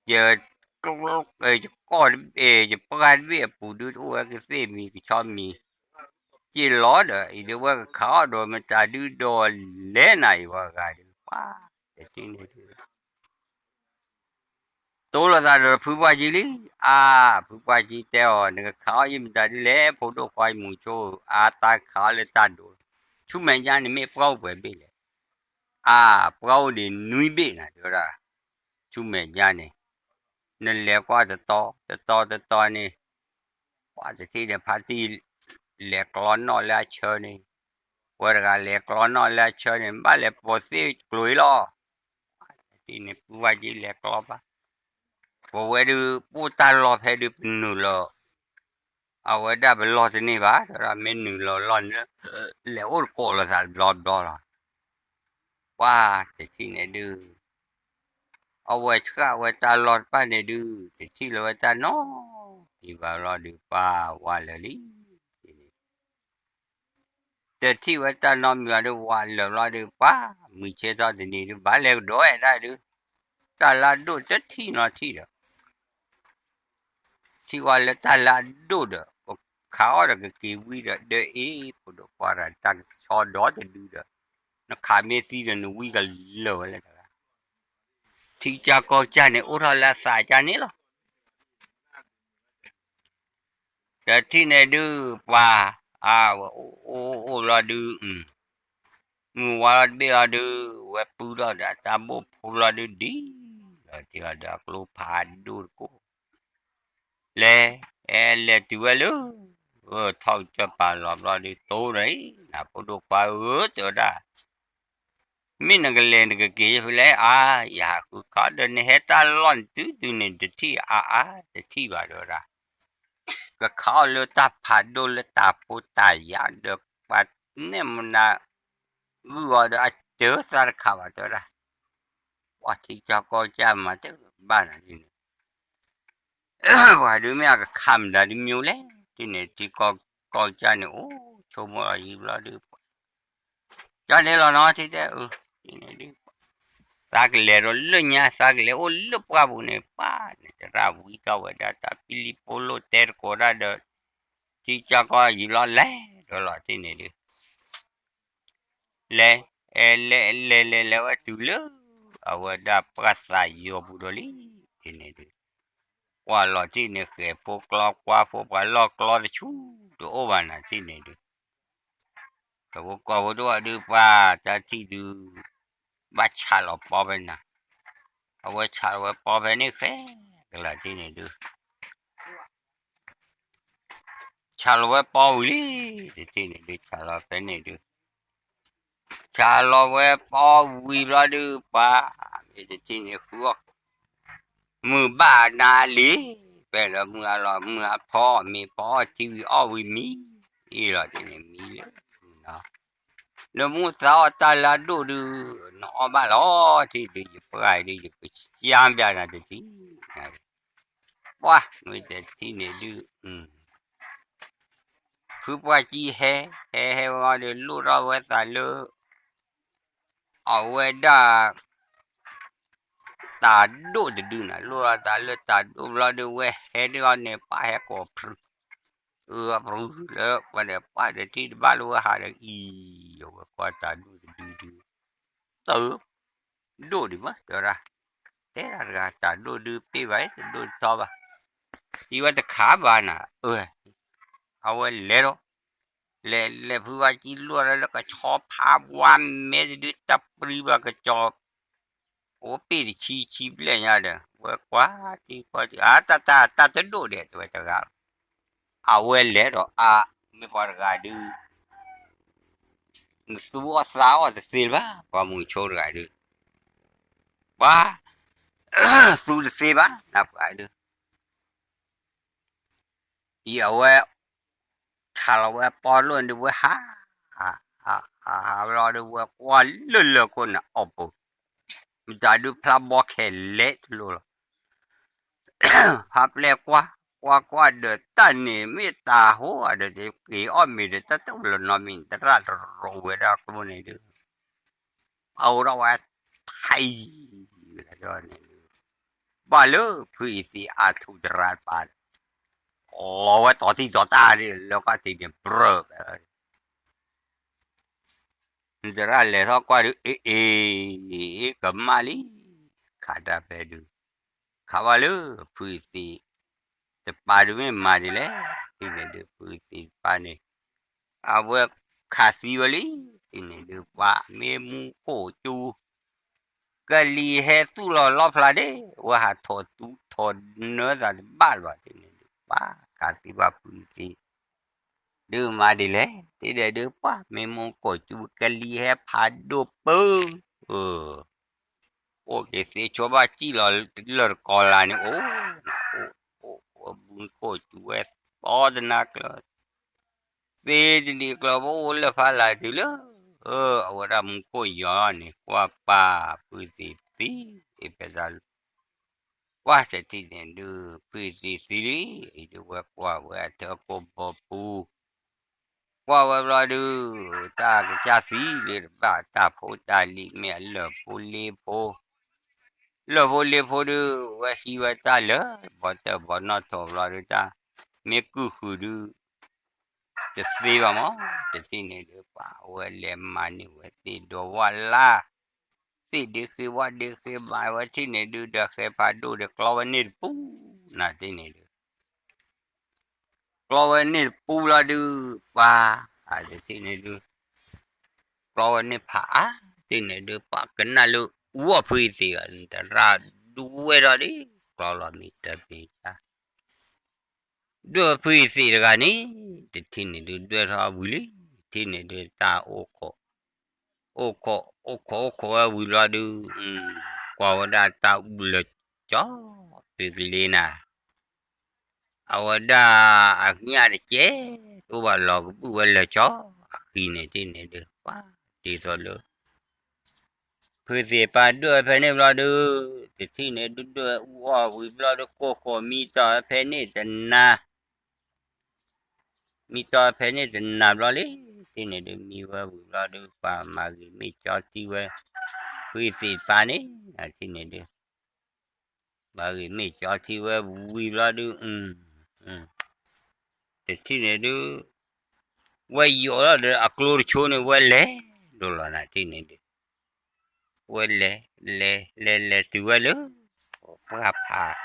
ကီၢ်တဘ့ၣ် ယပှၢ်တဘ့ၣ်အပူၤဒုးတအိၣ်ဝဲကသ့ၣ်မံၤကဆီမံၤ, က့ၢ်လီၤဒီး အံၤဒုးဝဲကခးအီၣ်ဒီးမတၤဒုးဒီးလဲၣ်နၤအံၤပှၤဂၤဒုး ပှၤတထံၣ်န့ၣ်ဒုး တိလိာ်သးဒီးဖုပှၢ်ကံလံ, အါ, ဖုပှၢ်ကံတဲအီၤ နကခးအီၣ်ယဲၢ်မတၤဒုးလဲၣ် ဖိဒိၣ်ခွါယမူဆိ, အါသးခးအီၣ်လၢတၢ်ဒိၣ်, ဆူမဲာ်ညါန့ၣ်မ့ၢ်ပှၢ်အိၣ်ပှဲၤဘ့ၣ်လဲၣ်, အါ, ပှၢ်အိၣ်ဒံးနွံဘ့ၣ်နၤ တဲဝဲဒၣ်, ဆူမဲာ်ညါန့ၣ်, နလဲၤကွၢ်တတီ တတီတတီန့ၣ်, ပှၤတထံၣ်န့ၣ် ဖါတံၢ်လဲၤကျီနီၣ်လၢအဆၢန့ၣ်, ပဝဲတဂၤလဲၤကျီနီၣ်လၢအဆၢန့ၣ် ဘၣ်လဲၤပိာ်သ့ၣ်ကျိၤအံၤလီၤ, တထံၣ်န့ၣ် ဖုပှၢ်ကံလဲၤကျီဘၣ်, ပဝဲဒုး ပအိၣ်တၢ်လီၢ်ဖဲဒုးပနုာ်လီၤ အဝဲဒၣ်ပလီၢ်တန့ၢ်ဘၣ်, ဒီးမ့ၢ်နုာ်လီၤလီၢ်န့ၣ် လဲၤအိၣ်တကိးလိာ်သးတဘျီဘျီလီၤ, ပှၤတထံၣ်န့ၣ်ဒုး, အဝဲဆှၣ်ဝဲတၢ်လီၢ်တဖၣ်န့ၣ်ဒုး တထံၣ်လၢၤဝဲတၢ်နီတမံၤဘၣ်လီၤဒုး ပှၤဝးလၢာ်လံ, တထံၣ်ဝဲတၢ်နီတမံၤဘၣ်ဒုးဝးလၢာ်လီၤဒုး ပှၤမုၢ်ဆ့ၣ်ထီၣ်တနံၤဒုး ဘၣ်လဲၤကဒီးဝဲဒၣ်ဒုး, တၢ်လၢအဒိၣ်တထံၣ်နီတထံၣ်ဒီး ထံၣ်ဝဲလၢတၢ်လၢအဒိၣ်ဒီး ပခးအီၣ်ဒီးကက့ၤဝံဒီး ဒၢအ့ၣ် ဖိဒိၣ်ခွါတၢ်ကဆီဒီတဒုဒီး နခးမ့ၢ်သံဒီးနဝံကလၢာ်ဝဲလၢတဂၤ, ထံကစၢ်ကီၢ်ကစၢ်န့ၣ် အိၣ်ထီၣ်လၢအသးကၢ်န့ၣ်လီၤ. တထံၣ်န့ၣ်ဒုး ပှၤ အဝဲအိၣ်အိၣ်အိၣ်ဘျီဒုး မုၢ်ဝါလီၤတဘ့ၣ်လီၤဒုး ဝဲပုၢ်ထီၣ်ဒီးတၢ်ဘိၣ်ဖိလီၤဒုး ဒ်လီၤတ့ၢ်လီၤဒီးအကျိဖးဒိၣ်တကိး လဲၤ အဲ လဲၤတုၤဝဲလၢ ထီၣ်ကစၢၢ်ပာ်လီၤဘျီဒုး တိၢ်ဒီးအံၤ နဖိဒိၣ်ခွါဧၢ တဲဝဲဒၣ် မ့ၢ်နကလဲၤနကက့ၤယဖဲလဲၣ် အါ ယဟးဃုခးဒီးနဟဲတၢ်လီၢ်န့ၣ်တုၤတုၤန့ၣ် တထံၣ်အါအါ တထံၣ်ဘၣ်တဲဝဲဒၣ် ကခးအီၣ်လၢတၢ်ဖးဒိၣ်လၢတၢ်ဖိတၢ်ယာ်ဒီး ပှၤနဲၣ်မနၤ ဂုၢ်အီၤဒီးအစၢၤသးတခးဘၣ်တဲဝဲဒၣ် ပှၤထံကီၢ်ကီၢ်ကၢ်မၤတဘၣ်နၤဒ်န့ၣ် ပှၤဒုးမ့ၢ်အကခးမတၤဒုးမ့ၢ်လဲၣ် ဒ်န့ၣ် ထံကီၢ်ကီၢ်ကၢ်န့ၣ် အိၣ်ဆိကမိၣ်လီၤယံာ်ဘျီဒုး ကၢ်န့ၣ်လီၤနီၤ ထံတဲအၢ ဒ်န့ၣ်ဒုး သးကလဲၤဒီးလၢညါ သးကလဲၤအိၣ်လၢပှၢ်ပူၤန့ၣ် ပှၤန့ၣ် သရၣ်ဝံထီၣ်ဝဲဒၣ်တၢ်ပံလံပိလိၣ်တဲတကိးဒၣ်ဒီး ထံကၢ်ကီၢ်ယံၤလီၤလဲၤဒီးလီၤတ့ၢ်န့ၣ်ဒုး လဲၤ လဲၤလဲၤလဲၤဝဲတုၤလၢ အဝဲဒၣ်ပှၢ်သးယီၤပူၤဒီးလံ တ့ၢ်န့ၣ်ဒုး ကွၢ်လီၤတ့ၢ်န့ၣ် ဃဲၤဖိကျီကွၢ်ဖိပှၤလီၢ်ကျီတဆူ တအိၣ်ဘၣ်နၤတ့ၢ်န့ၣ်ဒုး တဝဲကိးဝဲဒၣ်ဒုးပှၤတၢ်ထံၣ်ဒုး ဘၣ်ဆးလီၤပီဖဲနၤ, အဝဲဆးလီၤဝဲပီဖဲန့ၣ်ဃဲ ကလၤတ့ၢ်န့ၣ်ဒုး ဆးလီၤဝဲပီဝံၤလံ, တထံၣ်န့ၣ်ဒုး ဆးလီၤဖဲန့ၣ်ဒုး, ဆးလီၤဝဲပီဝံၤဘျီဒုး ပှၤ မ့ၢ်တထံၣ်န့ၣ်ဃုအီၣ်, မုၢ်ဘၣ်နၤလံ, ဖဲလၢမုၢ်အလီၤ မုၢ်အဖီအီၣ်မ့ၤ ပီအီၣ်ထံဝံၤအီၣ်ဝံၤမံ, အ့ၣ်လီၤတ့ၢ်န့ၣ်မံလၢ နမိၢ်သးအီၣ်တၢ်လၢအဒိၣ်ဒုး နအီၣ်ဘၣ်လီၤ, ထံၣ်ဒုး ယပှၢ်အံၤဒုး ယကစၢ်ဘၣ်နၤတထံၣ်, ပှၢ် မ့ၢ်တထံၣ်န့ၣ်ဒုး ဖုပှၢ်ကံဟဲ ဟဲဟဲဝံၤဒီး လိၣ်ထီၣ်ဝဲသးလၢ အဝဲဒၣ် တၢ်ဒိၣ်တဒုနၤ, လိၣ်ထီၣ်သးလၢတၢ်ဒိၣ်ဘျီဒုး ဝဲဟဲဒုးအီၤန့ၣ် ပၢ်ဟဲကိးဖြူ, အၢ အဖြူလၢပှၤဒီး ပၢ်ဒီးထံၣ်တဘၣ်လၢဝဲဟးဒီးအံၤ, အဝဲကွၢ်တၢ်ဒိၣ်တဒုဒုး တၢ် ဒိၣ်ဒံးမး တဲဝဲဒၣ်, တဲဒၣ်တဂၤ တၢ်ဒိၣ်ဒုးပ့ၢ်ဘၣ် တဒိၣ်တထီဘၣ်, အံၤဝဲတခါဘၣ်နၤ, အဝဲလဲၤဒီး လဲၤလဲၤဖုဝါကံလိၣ်လၢကဆီဖးဝါမဲတဒု တၢ်ပြံဘၣ်ကစီၤ အိၣ်ပ့ၢ်တဆံဆံဘျဲၣ်ညါဒီး ဝဲကွၢ်ထံကွၢ်ထံ အါ တၢ်တၢ် တၢ်တဒိၣ်ဒီး တဲဝဲတဂၤလီၤ, အဝဲလဲၤဒီးအါ မ့ၢ်ပှၤတဂၤဒုး နသူအီၣ်သးအီၣ်တသ့လၢၤဘၣ် ပှၤမုၢ်ဆိတဂၤဒုး, ပှၤ သူတသ့ဘၣ် နပှၤဒုး အံၤအဝဲ ဆးလီၤဝဲပီလိၣ်န့ၣ်ဒုး ဝဲဟး ဟး ဟး ဟးဘျီဒုး ဝဲကွၢ်လၢလၢခိၣ်နၢ်အီၣ်ပူၤ, မတၤဒုးဖျါဘီခဲလဲးတလိၣ်လီၤ, ဖးပျဲၢ်ကွၢ် ကွၢ်ကွၢ်ဒီးတၢ်န့ၣ် မ့ၢ်တၢ်ဟိဒီး တက့ၤအီၣ်မ့ၤဒီး တၢ်တလီၤနီတမံၤ သရၣ်တရိးဝဲဒၣ်ကျိန့ၣ်ဒုး အအိၣ်ဒီးဝဲထံ န့ၣ်ဒုး ဘၣ်လၢဖုအံၤသံအါထူသရၣ်တပၤဒီး လီၤဝဲတီၤတံၢ်တီၤတၢ်ဒုး လၢကီၢ်တံၤန့ၣ် ပြၢၢ် သရၣ်လဲၤထီၣ်ကွၢ်ဒုး အ့ၣ် အ့ၣ် ကမၣ်လံ, ခးတၢ်ဖဲဒုး ခးဘၣ်လၢဖုအံၤသံ တပၤဒုးမ့ၢ်မၤဒ်လဲၣ်, တထံၣ်န့ၣ်ဒုး ဖုအံၤသံတပၤန့ၣ် အဝဲခးသံဝဲလံ, တထံၣ်န့ၣ်ဒုး ပှၤမ့ၢ်မူခိၣ်ကၠူ ကလံၤဟဲသူၣ်လီၤလီဖျါဒ့ၣ်, ဝဲဟးထီၣ်သူထီၣ်နၢသးတဘၣ်လၢၤဘၣ်, တထံၣ်န့ၣ်ဒုး ပှၤခးသံဘၣ်ဖုအံၤသံ ဒုးမၤဒ်လဲၣ်, တထံၣ်န့ၣ်ဒုး ပှၤမ့ၢ်မူခိၣ်ကၠူ ကလံၤဟဲဖးဒိၣ်ပၢ အိၣ်က့ၤသ့ဆိဘၣ်စံၣ်လီၤလၢတကီၤလၤန့ၣ် အိၣ် အိၣ် အိၣ် မူခိၣ်ကၠူဝဲ သီတနါကျၢၤ သ့တနံၤကျၢၤ ပအိၣ်လၢဖးလၢ်တုၤလၢ အဝဲဒၣ်မူခိၣ်ယီၤန့ၣ် ကွၢ်ပၢ် ဖုသံးသံ အ့ၣ်ဖဲတၢ်လၢ ကွၢ်တထံၣ်န့ၣ်ဒုး ဖုသံးသံလံ, အံၤဒုးဝဲကွၢ်ဝဲအထၢကိၢ်ဘီပူၤ, ကွၢ်ဝဲဘျီဒုး တၢ်ကစၢ်သံလၢတဘၣ် တၢ်ဖိတၢ်လံၤမ့ၢ်အလၢၢ်ဖိလ့ဖိ, လၢၢ်ဖိလ့ဖိဒုး ဝဲဟံးဝဲတၢ်လၢ ဘီတၢၢ်ဘီနီၣ်ထိးဘျီဒုး တၢ်မ့ၢ်ကုၢ်ဃုာ်ဒုး တသ့ဘၣ်မး, တထံၣ်န့ၣ်ဒုး ပှၤဝဲလဲၤမၤန့ၢ်ဝဲသ့ၣ်ဒီဝၣ်လၢ် သ့ၣ်ဒ့ဃ့ဝၣ်ဒ့ဃ့မၤဝဲထံၣ်န့ၣ်ဒုး ဒီးဃဲဖးဒိၣ်ဒီးကျီဝဲန့ၢ်တပူၤ နၤတထံၣ်န့ၣ်ဒုး ကျီဝဲန့ၢ်တပူၤလီၤဒုး ပှၤ တထံၣ်န့ၣ်ဒုး ကျီဝဲန့ၢ်ဖးအါ တထံၣ်န့ၣ်ဒုး ပှၤကနၣ်လၢအူအီၣ်ဖုအံၤသံး တရၣ်ဒုးဝဲဒီးဒ် ကျီလီၤမ့ၢ်တမ့ၢ်တၢ် ဒွဲၣ်ဖုအံၤသံးတဂၤန့ၣ် တထံၣ်န့ၣ်ဒုး ဒွဲၣ်ထီၣ်ဝံၤလံ, ထံၣ်န့ၣ်ဒုး တၢ်အိၣ်ခိး အိၣ်ခိး အိၣ်ခိး အိၣ်ခိးဝဲဝံၤဘျီဒုး ကွၢ်ဝဲဒၣ်တၢ်အူလၢာ်ကၠီ သုကလ့နၤ, အဝဲဒၣ်အညၣ်တကဲ တအိၣ်ဘၣ်လီၤကဘုၣ်ဝဲလၢာ်ကၠီ အဃံန့ၣ် တထံၣ်န့ၣ်ဒုး ပှၤတ့သိးလၢ ဖုသံးပၢ်ဒွဲၣ်ဝဲဖဲန့ၣ်ဘျီဒုး တထံၣ်န့ၣ်ဒုး ဒွဲၣ်အူအီၣ်ဝံၤဘျီဒုး ကိၢ်ခိးမံတီၤဖဲန့ၣ်တနၤ မံတီၤဖဲန့ၣ်တနၤဘျီလံ, တထံၣ်န့ၣ်ဒုး မံဝဲဝံၤဘျီဒုး ပှၤမၤဂ့ၤမ့ၢ်ကၠီထံဝဲ ဖုအသံးတပၤန့ၣ် နထံၣ်န့ၣ်ဒုး ဘၣ်ဂ့ၤမ့ၢ်ကၠီထံဝဲဝံၤဘျီဒုး တထံၣ်န့ၣ်ဒုး ဝဲယိးလီၤဒီးအကျိတဆိန့ၣ် ဝဲလဲၤဒိၣ်လီၤ နထံၣ်န့ၣ်ဒုး ဝဲလဲၤ လဲၤ လဲၤ လဲၤတုၤဝဲလၢ ပှၢ်ဖး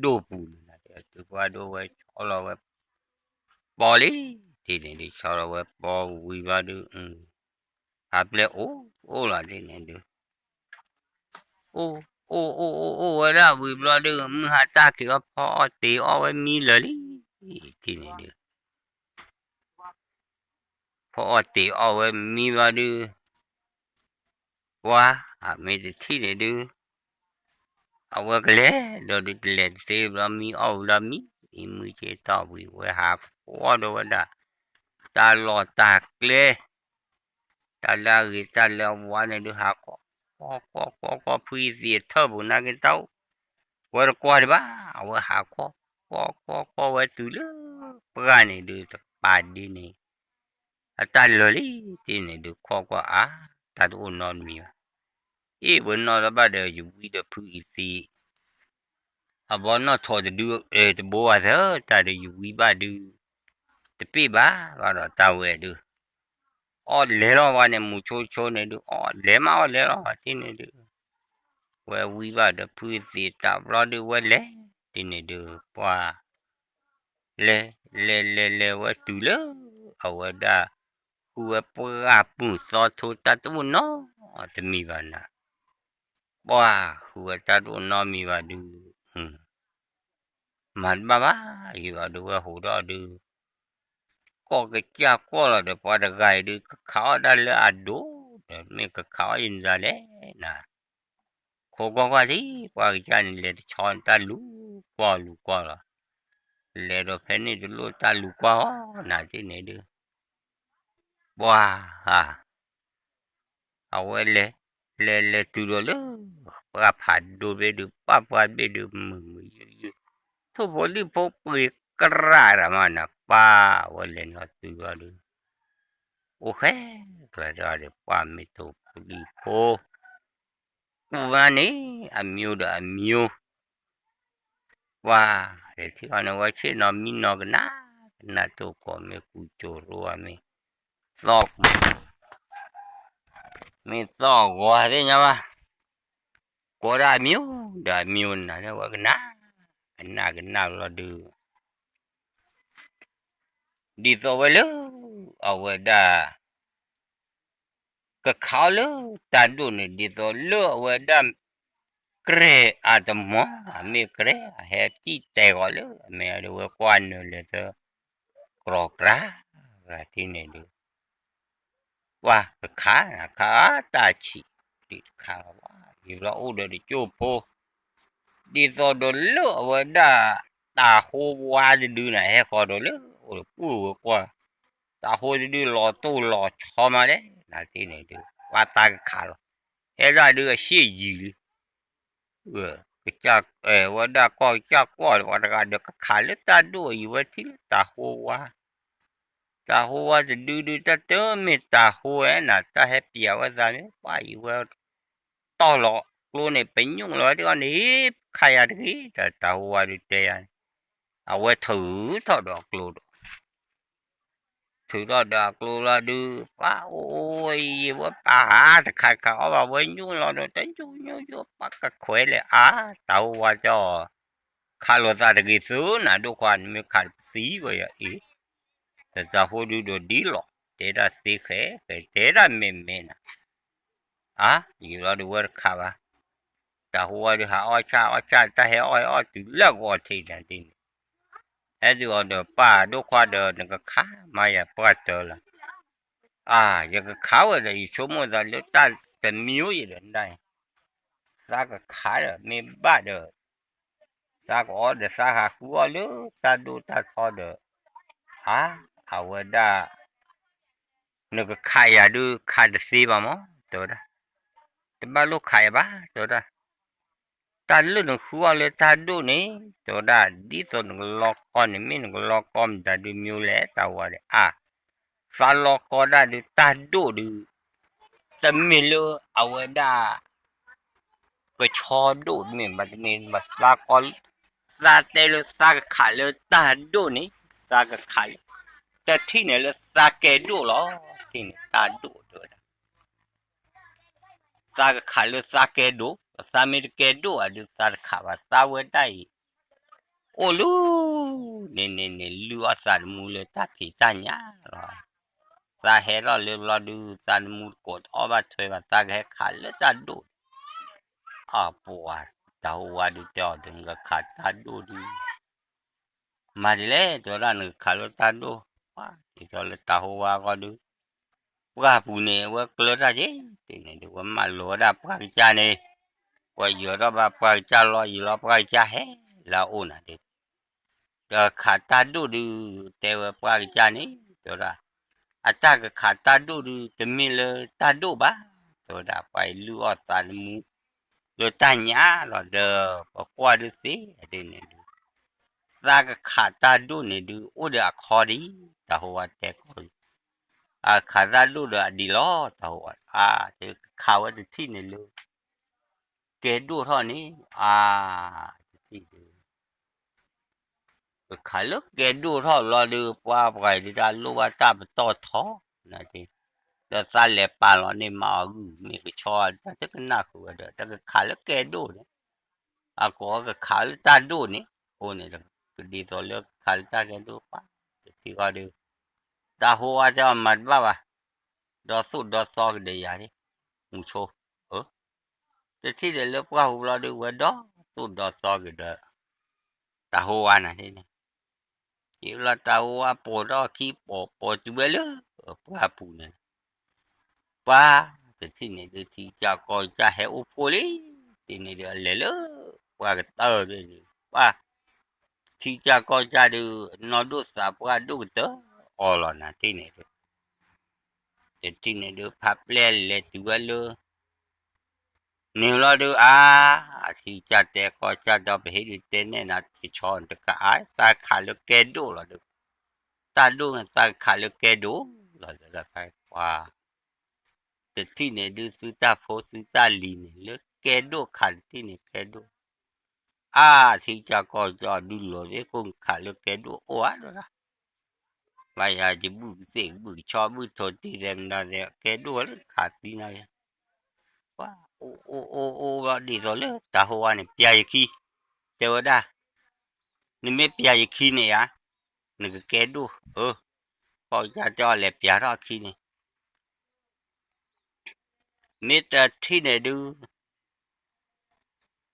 ဒိၣ်ပူၤန့ၣ် တုၤပှၢ်ဒိၣ်ဝဲဆီလီၤဝဲ ပီလံ ထံၣ်န့ၣ်ဒုး ဆီလီၤဝဲပီဝံၤဘျီဒုး ဟးပျဲၢ်အိၣ် အိၣ်လီၤထံၣ်န့ၣ်ဒုး အိၣ် အိၣ် အိၣ် အိၣ် အိၣ်ဝဲဒၣ်ဝံၤဘျီဒုး မုၢ်ဟါတၢ်ခံးအီၤ ဖီအီၣ်တ့ၤအီၣ်ဝဲမံလၢာ်လံ ထံၣ်န့ၣ်ဒုး ဖီအီၣ်တ့ၤအီၣ်ဝဲမံဘျီဒုး ပှၤ မ့ၢ်တထံၣ်န့ၣ်ဒုး အဝဲကလဲၤဒီးဒုးတလဲၤတသ့ဘျီ မံအီၣ်ဝံၤလီၤမံ အံၤမုၢ်က့ၤတီၢ်ဝံၤ ဝဲဟးခီဒီးဝဲဒၣ် တၢ်လီၢ်တၢ်ကျဲ တၢ်လၢအဂ့ၤတၢ်လၢအဝါန့ၣ်ဒုး ဟးခီ ခီ ခီ ခီ ခီ ဖုအသံးအထၢၣ်ပူၤနာ်က့ၤတၢ်အိၣ် ဝဲတကွၢ်ဒံးဘၣ် အဝဲဟးခီ ခီ ခီ ခီဝဲတုၤလၢ ပှၢ်န့ၣ်ဒုး တပာ်ဒ့န့ၣ် အတၢ်လၢာ်လံ ထံၣ်န့ၣ်ဒုး ခီကွၢ်အါ တၢ်တအိၣ်နီတမံၤဘၣ် အ့ၣ် ပနီၢ်တဘၣ်ဒီး ယဝံဒီးဖုအံၤသံး အဘီနီၢ်ထိးတဒု တဘိဘၣ်သၢ တၢ်ဒုးယဝံဘၣ်ဒုး တပ့ၢ်ဘၣ်ဘၣ်ဒီးတၢ်ဝဲဒုး အီၣ်လဲၤလီၤဝဲန့ၣ် မူၤဆိဆိန့ၣ်ဒုး အီၣ်လဲၤမးအီၣ်လဲၤလီၤ ထံၣ်န့ၣ်ဒုး ဝဲဝံဘၣ်ဒီးဖုအံၤသံးတၢ်ဘျီဒုး ဝဲလဲၤ ထံၣ်န့ၣ်ဒုး ပှၤ လဲၤ လဲၤ လဲၤ လဲၤဝဲတုၤလၢ အဝဲဒၣ် ဃုဝဲပှၢ်ပူၤသီထိတၢ်တအိၣ်နီတမံၤဘၣ်နၤ ပှၤဃုဝဲတၢ်တအိၣ်နီတမံၤဘၣ်ဒုး မၤတဘၣ်ဘၣ် ယံၤဘၣ်ဒုးဝဲဟူးထီၣ်ဒုး ကီၢ်ကစၢ်ကွီၢ်လီၤဒီး ပှၤတဂၤအံၤဒုး ကခးအီၣ်တၢ်လၢအဒိၣ်ဒီး မ့ၢ်ကခးအီၣ်ယၤန့ၣ်လဲၣ်နၤ ခိးကွၢ်ကွၢ်ထံ ပှၢ်ကစၢ်န့ၣ် လဲၤတဆီန့ၣ် တၢ်လူၤကွၢ်လူၤကွၢ်လီၤ လဲၤဒီးဖဲန့ၣ်တလိၣ်တၢ်လူၤကွၢ်အီၤ နၤထံၣ်န့ၣ်ဒုး ပှၤ အဝဲလဲၤ လဲၤလဲၤတုၤဒီးလၢ ပှၢ်ဖးဒိၣ်ဘ့ၣ်ဒုး ပှၢ်ပှၢ်ဘ့ၣ်ဒုး မုာ်မုာ်ယုယု ထိၣ်ဖိလံၣ်ဖိပှ့ၤကြၢးတၢ်မးနၤ ပှၢ်ဝဲလဲၤနီၤတုၤလီၤဒုး အိၣ်ဃဲ ကြၢးတၢ်ဒီး ပှၢ်မ့ၢ်ထိၣ်ဖိလံၣ်ဖိ ကူၣ်ဝဲန့ၣ် အမျိုးဒီးအမျိုး ပှၤ လဲၤထံၣ်အီၤန့ၣ် ဝဲဆ့ၣ်နီၤမံနီၤကနၣ် ကနၣ်တိၢ်ကိးမ့ၢ်ကူကၠိရိဝဲမ့ၢ် သီၣ် မ့ၢ်သီၣ်ဂီၤသ့ၣ်ညါဘၣ် ကိးဒၣ်အမျိုးဒီးအမျိုးနၤလၢဝဲကနၣ် ကနၣ်ကနၣ်လီၤဒုး ဒ်သိးဝဲလၢ အဝဲဒၣ် ကခးအီၤလၢတၢ်ဒိၣ်န့ၣ် ဒ်သိးလၢအဝဲဒၣ် ကြဲၢ်အတမီၤ အမ့ၢ်ကြဲၢ် အဟဲစံၣ်တဲာ်ဂီၤလၢ အမ့ၢ်အဒိဝဲကွၢ်နၢၤလဲၤသၢ ကြီးကြီး ဂၤထံၣ်န့ၣ်ဒုး ပှၤကခး ခးတၢ်ဆံး ဒ်တခါလီၤဘၣ် ယံၤဘျီအိၣ်ဒီးတကၠိၢ်ဖိ ဒ်သိးဒီးလၢအဝဲဒၣ် တၤဟိဝါတဒုန့ၣ် ဟဲဃီၤဒီးလၢ အိၣ်ဒီးပူၢ်ဝဲကွၢ် တၤဟိတဒုလီၤတိၢ်လီၤဆီမးလဲၣ် နၤထံၣ်န့ၣ်ဒုး ပှၤသးကခးလီၤ ဟဲဒၣ်ဒုးအရှ့ၣ်ယံၤလံ ကစၢ် ဝဲဒၣ်ကီၢ်ကစၢ်ကွီၢ် ပှၤတဂၤဒီးကခးလၢတၢ်ဒိၣ်အံၤ ဝဲထံၣ်လၢတၤဟိဝါ တၤဟိဝါတဒုဒုး တၢ်တမ့ၢ်တၤဟိဝဲနၤ တၢ်ဟဲပျးဝဲသးမ့ၢ် ပှၤအံၤဝဲ တီၢ်လီၤကျိန့ၣ် ပညိၣ်လီၤဝဲတဂီၢ်န့ၣ် ခးယၤတဂ့ၤ တၤဟိဝါဒုးတဲယၤန့ၣ် အဝဲထုးထီၣ်ဒီးအကျိဒီး ထုးထီၣ်ဒီးအကျိလီၤဒုး ပှၤအိၣ်အိၣ်အံၤ ဝဲပာ်ဟးတခးတခါအီၣ်ဘၣ်ဝဲညိၣ်လီၤဒီး တညိၣ်ညိၣ်ညိၣ် ပှၤကခွဲးလဲၣ်အါ တၤဟိဝါတဲအီၤ ခးလိာ်သးတဂ့ၤသုနၤ ဒိၣ်ခွါ နမ့ၢ်ခးတပသံဝဲယၤအံၤ တတၤဟိဒုးဒီးဒ်လီၤ တဲဒၣ်သ့ဃဲ ဃဲတဲဒၣ်မဲာ်မဲာ်နၤ အါ ယံၤလီၤဒုးဝဲတခးဘၣ် တၤဟိဝါဒုးဟးအီၣ်ဆၣ်အီၣ်ဆၣ် တၢ်ဟဲအီၣ်ဟဲအီၣ်တုၤလၢအဂီၢ်ထံးနၤဒ်န့ၣ် အဲၣ်ဒုးအီၤဒီးပၢ်ဒိၣ်ခွါဒီး နကခးမၤယၤပှၢ်တၢၢ်လီၤ အါ ယကခးဝဲဒီးယဆိကမိၣ်သးလၢတၢ်တမံၤယဲဒီးနၤ သးကခးဒီးမ့ၢ်ဘၣ်ဒီး သးကအီၣ်ဒီးသးဟးဃုအီၣ်လၢတၢ်ဒိၣ်တၢ်ထီဒီး အါ အဝဲဒၣ် နကခးယၤဒုးခးတသ့ဘၣ်မး တဲဝဲဒၣ် တဘၣ်လိၣ်ခးယၤဘၣ် တဲဝဲဒၣ် တၢ်လၢနဃုအီၣ်လၢတၢ်ဒိၣ်န့ၣ် တဲဝဲဒၣ် ဒ်သိးနကလီကီန့ၣ် မ့ၢ်နကလီကီမတၤဒုးမ့ၢ်လဲၣ် တၤဟိဝါဒီး အါ သးလီကီဒၣ်ဒုးတၢ်ဒိၣ်ဒုး တမ့ၢ်လၢအဝဲဒၣ် ကဆီဒိၣ်တမ့ၢ်ဘၣ်, တမ့ၢ်ဘၣ်, သးကီ, သးတဲလၢသးကခးလၢတၢ်ဒိၣ်န့ၣ်, သးကခးလၢ, တထံၣ်န့ၣ်လၢသးကဲဒိၣ်လီၤ, ထံၣ်န့ၣ်တၢ်ဒိၣ်တဲဝဲဒၣ် သးကခးလၢသးကဲဒိၣ်, သးမ့ၢ်တကဲဒိၣ်ဘၣ်ဒီး သးတခးဘၣ်, သးဝဲဒၣ်အံၤ အိၣ်လၢ န့ၣ်န့ၣ်န့ၣ် လုၢ်အီၣ်သးသမူလၢတၢ်ဖံးတၢ်ညၣ်လီၤ. သးဟဲထီၣ်လၢဘျီဒုး သးသမူတကိးတအီၣ်ဘၣ်ထွဲဘၣ်, သးကဟဲခးလၢတၢ်ဒိၣ်, အပှၤတၢ်ဟိဝါဒုးတဲအီၤဒီး နကခးတၢ်ဒိၣ်ဒုး မၤဒ်လဲၣ်, တဲဝဲဒၣ် နကခးလၢတၢ်ဒိၣ်, ဒ်သိးလၢတၢ်ဟိဝါအဂီၢ်ဒုး ပှၢ်ပူၤန့ၣ် အဝဲကျၢၤတၢ်က့ၤ, တထံၣ်န့ၣ်ဒုး ဝဲမၢလီၤဝဲဒၣ်ပှၢ်ကစၢ်န့ၣ်, ဝဲယၢၤထီၣ်ဘၣ်ပှၢ်ကစၢ်လီၢ်ယံၤလီၤ, ပှၢ်ကစၢ်ဟဲလၢအအိၣ်နၤဒုး, ဒီးခးတၢ်ဒိၣ်ဒုး တဲဝဲပှၢ်ကစၢ်န့ၣ်, တဲဝဲဒၣ် အတၢ်ကခးတၢ်ဒိၣ်ဒုး တမ့ၢ်လၢတၢ်ဒိၣ်ဘၣ်, တဲဝဲဒၣ် ပှၤအံၤလုၢ်အီၣ်သးသမူ လၢတၢ်ညၣ်လီၤဒီး ပကွၢ်ဒုးသ့, ဒ်န့ၣ်ဒုး သးကခးတၢ်ဒိၣ်န့ၣ်ဒုး အိၣ်ဒီးအခီဒ်အံၤ, တၢ်ဟိဝါတဲကီး, အခးတၢ်ဒိၣ်ဒီးအဒ်လီၤ, တၢ်ဟိဝါ အါ, ကခးဝဲတထံၣ်န့ၣ်လၢ ကဲဒိၣ်ထီၣ်န့ၣ်, အါ, တထံၣ်ဒုး ကခးလၢကဲဒိၣ်ထီၣ်ဘျီဒုး ပှၤပှၤအံၤဒုး တၢ်လိၣ်ဘၣ်တၢ်ပတီၢ်ထီ, ဒီးသးလဲၤပာ်လီၤန့ၢ်မါအီၤဂုၢ် မ့ၢ်ကဆီတၢ်တကနၣ်ဃုာ်ဝဲဒီး တၢ်ကခးလၢကဲဒိၣ်န့ၣ်, အကိးကခးလၢတၢ်ဒိၣ်န့ၣ်, အဃိန့ၣ်ဒီး ကဒ်သိးလၢကခးလၢတၢ်ကဲဒိၣ်ပၢ်, တထံၣ်ဃီဒုး တၢ်ဟိဝါတဲအီၤမၤတဘၣ်ဘၣ်, ဒီသိၣ်ဒီသီကဒီးယၤန့ၣ်, မုဆိ, အၢ တထံၣ်ဒီးလၢပှၢ်ပူၤဘျီဒုး ဝဲဒီသိၣ်ဒီသီကဒီး တၢ်ဟိဝါနၤန့ၣ်, ယလီၤတၢ်ဟိဝါပိာ်ထီၣ်ခံပိာ်ပိာ်တုၤဝဲလၢ ပှၢ်ပူၤန့ၣ်, ပှၢ် တထံၣ်န့ၣ်ဒုး ထံကစၢ်ကီၢ်ကစၢ်ဟဲအိၣ်ဖှိၣ်လံ, တထံၣ်န့ၣ်ဒုး အလဲၤလၢပှၢ်ကတၢၢ်န့ၣ်, ပှၢ် ထံကစၢ်ကီၢ်ကစၢ်ဒုး နီၢ်ဒိၣ်သးပှၢ်ဒိၣ်ကတၢၢ်အီၤလီၤနၤတထံၣ်န့ၣ်ဒုး, တထံၣ်န့ၣ်ဒုး ဖးပျဲၢ်လဲၤတုၤဝဲလၢ န့ၣ်လီၤဒုး အါ, အထံကစၢ်တဲကီၢ်ကစၢ်ဒီး ပဟ့ၣ်ဒုးတဲနဲၣ်နၤ တဆီတကအါ သးခးလၢကဲဒိၣ်လီၤဒုး, တၢ်ဒိၣ်န့ၣ် သးခးလၢကဲဒိၣ်လီၤ, သးပှၢ် တထံၣ်န့ၣ်ဒုး သုတၢ်ဖိသုတၢ်လံၤန့ၣ် လၢကဲဒိၣ်ခးတထံၣ်န့ၣ်ကဲဒိၣ်, အါ, ထံကစၢ်ကီၢ်ကစၢ်ဒုးလိၤသ့ၣ်ခိၣ်ခးလၢကဲဒိၣ်အိၣ်ဧါဒၣ် ဘၣ်ယၤယဘုၣ်ကသ့ၣ်ဘုၣ်ကဆီဘုၣ်ထိးတံၢ်သဲးမနုၤသဲး ကဲဒိၣ်လၢခးသံနၤယၤ, ပှၢ် အိၣ်အိၣ်အိၣ်အိၣ်ဘျီဒ်သိးလၢတၢ်ဟိဝါန့ၣ် ပျၤယခံ, တဲဝဲဒၣ်, နမ့ၢ်ပျၤယခံန့ၣ်ဧါ, နကကဲဒိၣ်, အၢ, ကီၢ်ကစၢ်တဲအီၤလဲၤပျၤထီၣ်အခံန့ၣ် မ့ၢ်တထံၣ်န့ၣ်ဒုး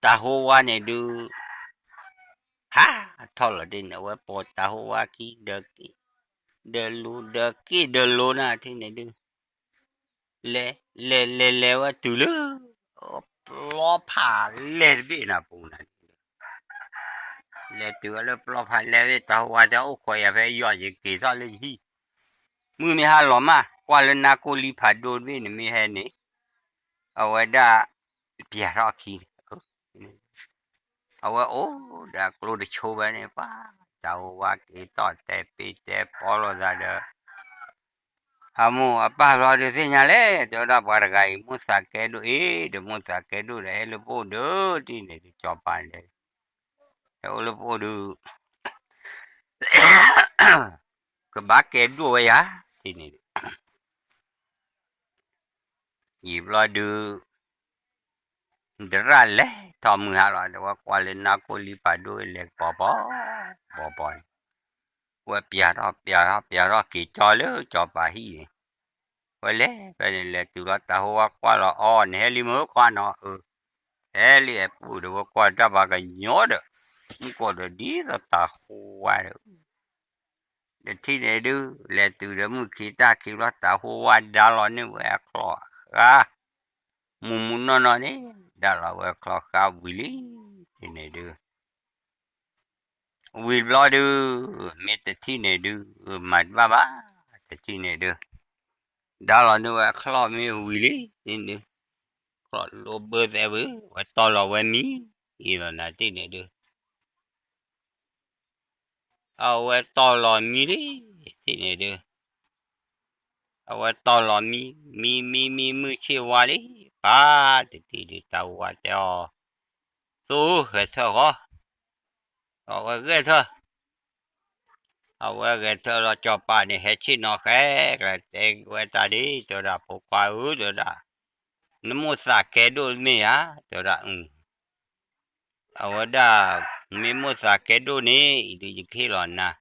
တၢ်ဟိဝါန့ၣ်ဒုး ဟးထီၣ်လီၤဒ်န့ၣ် အဝဲပိာ်တၢ်ဟိဝါခံဒီးက့ၣ်ဒီးလိၤ ဒီးက့ၣ်ဒီးလိၤနၤထံၣ်န့ၣ်ဒုး လဲၤလဲၤလဲၤလဲၤဝဲတုၤလၢ ပျီဖးလဲၢ်တဘ့ၣ်နၤပူၤနၤ လဲၤတုၤဝဲလၢပျီဖးလဲၢ်ဘ့ၣ် တၢ်ဟိဝါတဲအိၣ်ခိးယၤဖဲယီၤယက့ၤထီၣ်လၢယဟံၣ်, မုၢ်မ့ၢ်ဟါလီၤမး ကွၢ်လၢနါကိၢ်လံဖးဒိၣ်တဘ့ၣ်န့ၣ်မ့ၢ်ဟဲန့ၣ်, အဝဲဒၣ် ပျၤထီၣ်အခံန့ၣ် အဝဲအိၣ်ဒီးအကျိတဆိဝဲန့ၣ် ပှၤ တၢ်ဟိဝါက့ၤတီၢ်တဲပ့ၤတဲပီလိာ်သးဒီး အမိၢ်အပၢ်ဘျီဒုးသ့ၣ်ညါလဲၣ် တဲဝဲဒၣ်ပှၤတဂၤအံၤ မိၢ်သးကဲဒိၣ်အ့ၣ် ဒီးမိၢ်သးကဲဒိၣ်ဒီးဟဲလၢပအိၣ်ဒီး တထံၣ်န့ၣ်ဒုးစီၤပၤန့ၣ် ဟဲအိၣ်လၢပအိၣ်ဒုး ကဘၣ်ကဲဒိၣ်ဝဲယၤ တထံၣ်န့ၣ်ဒုး ယံာ်ဘျီဒုး ဒရၣ်လဲၤထီၣ်မုၢ်ဟါလီၤ ဒီးဝဲကွၢ်လၢနါကိၢ်လံဖးဒိၣ်လဲၤကပီၤပီၤ ပီၤပီၤန့ၣ် ဝဲပျၤထီၣ်ပျၤထီၣ်ပျၤထီၣ်က့ၤကၠီလၢစီၤပၤဟံၣ်န့ၣ် ဝဲလဲၤဖဲန့ၣ်လဲၤတုၤလီၤတၢ်ဟိဝါကွၢ်လီၤအီၤ နဟဲလံမုၢ်ခွါနီၤ အၢ ဟဲလံအဲၣ်ပူၣ်ဒီး ဝဲကွၢ်တၢ်ပှၤကညီဒီး မုၢ်ကီၢ်ဒီးဒ်သိးတၢ်ဟိဝါဒီး တထံၣ်န့ၣ်ဒုး လဲၤတုၤဒီးမုၢ်ခံတၢ်ခံဘျီ တၢ်ဟိဝါဒါလီၤန့ၢ်ဝဲအချီၣ်အဃါ မူးမူးနီၢ်နီၢ်န့ၣ် ဒါလီၤဝဲအချီၣ်ဃါဝံၤလံ တထံၣ်န့ၣ်ဒုး ဝံၤဘျီဒုး မ့ၢ်တထံၣ်န့ၣ်ဒုး မၤတဘၣ်ဘၣ် တထံၣ်န့ၣ်ဒုး ဒါလီၤန့ၢ်ဝဲအချီၣ်မ့ၢ်ဝံၤလံ တထံၣ်န့ၣ်ဒုး ချီၣ်လိဘၢသဲဝံၤ ဝဲတီၢ်လီၤဝဲမံၤ အံၤလီၤနၤတထံၣ်န့ၣ်ဒုး အဝဲတီၢ်လီၤမံၤလံ တထံၣ်န့ၣ်ဒုး အဝဲတီၢ်လီၤမံ, မံမံမံမုၢ်ဆ့ၣ်ဝါလံ, ပၢ်တထံၣ်ဒုး တၢ်ဝါတဲအီၤ, သူဂဲၤထၢၣ်ဃီ, အဝဲဂဲၤထၢၣ်, အဝဲဂဲၤထၢၣ်လီၤ စီၤပၤန့ၣ် ဟဲဆ့ၣ်နီၤဃဲကျဲ တဲဝဲတၢ်ဒ် တဲဝဲဒၣ် ဖိခွါဧၢ တဲဝဲဒၣ်, နမိၣ်သးကဲဒိၣ်မ့ၢ်ဧါ, တဲဝဲဒၣ်, အဝဲဒၣ်, မ့ၢ်မိၣ်သးကဲဒိၣ်န့ၣ် အံၤဒုးယကဟ့ၣ်လီၤနၤ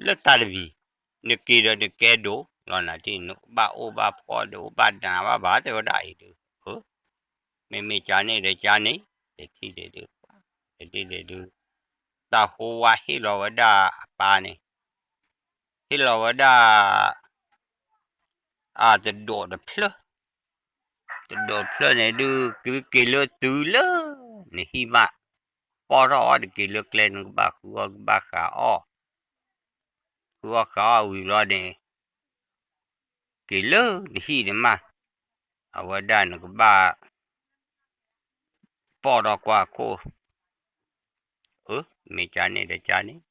လၢတၢ်တမံၤ, နက့ၤဒီးနကဲဒိၣ်လီၤနၤတထံၣ် နကဘၣ်အိၣ်ဘၣ်ဖှီၣ်ဒီးအိၣ်ဘၣ်နးဘၣ်ဘၣ် တဲဝဲဒၣ်အံၤဒုး, မ့မ့ၢ်ကန့ၣ်ဒီးကန့ၣ်, တထံၣ်န့ၣ်ဒုး, တထံၣ်န့ၣ်ဒုး, တၢ်ဟိဝါဟ့ၣ်လီၤဝဲဒၣ်အပၢ်န့ၣ်, ဟ့ၣ်လီၤဝဲဒၣ် အတဒိးတဖျၢၣ်, တဒိးတဖျၢၣ်န့ၣ်ဒုး ကက့ၤလၢတုၤလၢ နဟံၣ်မး, ပီၢ်ထီၣ်အီၤတက့ၤလၢကျဲ နကဘၣ်ဃုအီၣ် ကဘၣ်ဃးအီၣ်, ဃုအီၣ်ဃးအီၣ်ဝံၤဘျီန့ၣ်, က့ၤလၢနဟံၣ်န့ၣ်မး, အဝဲဒၣ်နကဘၣ် ပီၢ်ထီၣ်ကွၢ်ခိၣ်, မ့ၢ်ကန့ၣ်ဒီးကန့ၣ်,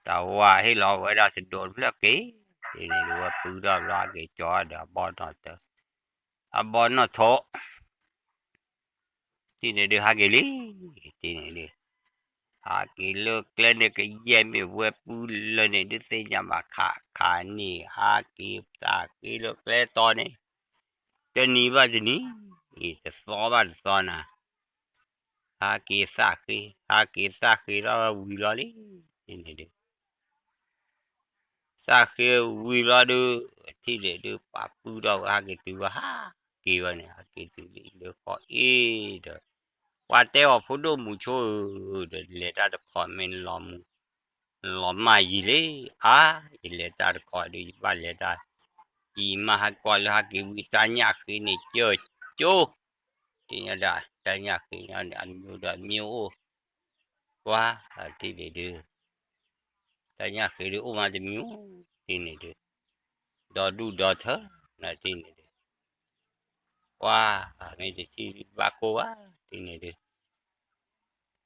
တၢ်ဝါဟ့ၣ်လီၤဝဲဒၣ်တဒိးတဖျၢၣ်က့ၤ, တထံၣ်န့ၣ်ဒုး ဝဲပုၢ်ထီၣ်ဘျီ ဟဲက့ၤကၠီဒီးအဘီနီၢ်တၢ, အဘီနီၢ်ထိး တထံၣ်န့ၣ်ဒုး ဟးက့ၤလံ, တထံၣ်န့ၣ်ဒုး, ဟးက့ၤလၢကျဲန့ၣ် ကယဲၢ်မ့ၢ်ဝဲပုၢ်လၢန့ၣ်ဒုး သ့ၣ်ညါဘၣ်ခးခးန့ၣ် ဟးက့ၤသးဃ့လၢကျဲတီၤန့ၣ်, တနံၤဘၣ်တနံၤ, တသီဘၣ်တသီနၤ, ဟးက့ၤသးဃ့ ဟးက့ၤသးဃ့ထီၣ်ဝဲဝံၤလီၤလံ, တထံၣ်န့ၣ်ဒုး သးဃ့ဝံၤလီၤဒုး, တထံၣ်န့ၣ်ဒုး ပှၤပုၢ်ထီၣ်ဝဲ ဟးက့ၤတုၤဝဲ ဟးက့ၤဝဲန့ၣ် ဟးက့ၤတုၤလၢအံၤလၢဃီအ့ၣ်ဒီး, ပှၤတဲအီၤ ဖိဒိၣ်မုၣ်ဆိဧၢ, ဒီးလဲၤတၢ်တခီမ့ၢ်လီၤမူ, လီၤမၢ်ယံာ်လံ, အါ, ယလဲၤတၢ်တခီဒုး ယဘၣ်လဲၤတၢ်, ယမၤဟးကွၢ်လၢဟးက့ၤဝံၤ တၢ်ညၣ်ဃ့န့ၣ် ကၠၢကၠိ, တညါဒၣ် တၢ်ညၣ်ဃ့န့ၣ် အမံၤဒီးမံၤအိၣ်, ပှၤ, တထံၣ်န့ၣ်ဒုး တၢ်ညၣ်ဃ့ဒုးအိၣ်မးတမံၤ, တထံၣ်န့ၣ်ဒုး, ဒီဒူၣ်ဒီထၢ, နတထံၣ်န့ၣ်ဒုး, ပှၤ, မ့ၢ်တထံၣ်ဘၣ်ကိၢ်ဘၣ်, တထံၣ်န့ၣ်ဒုး,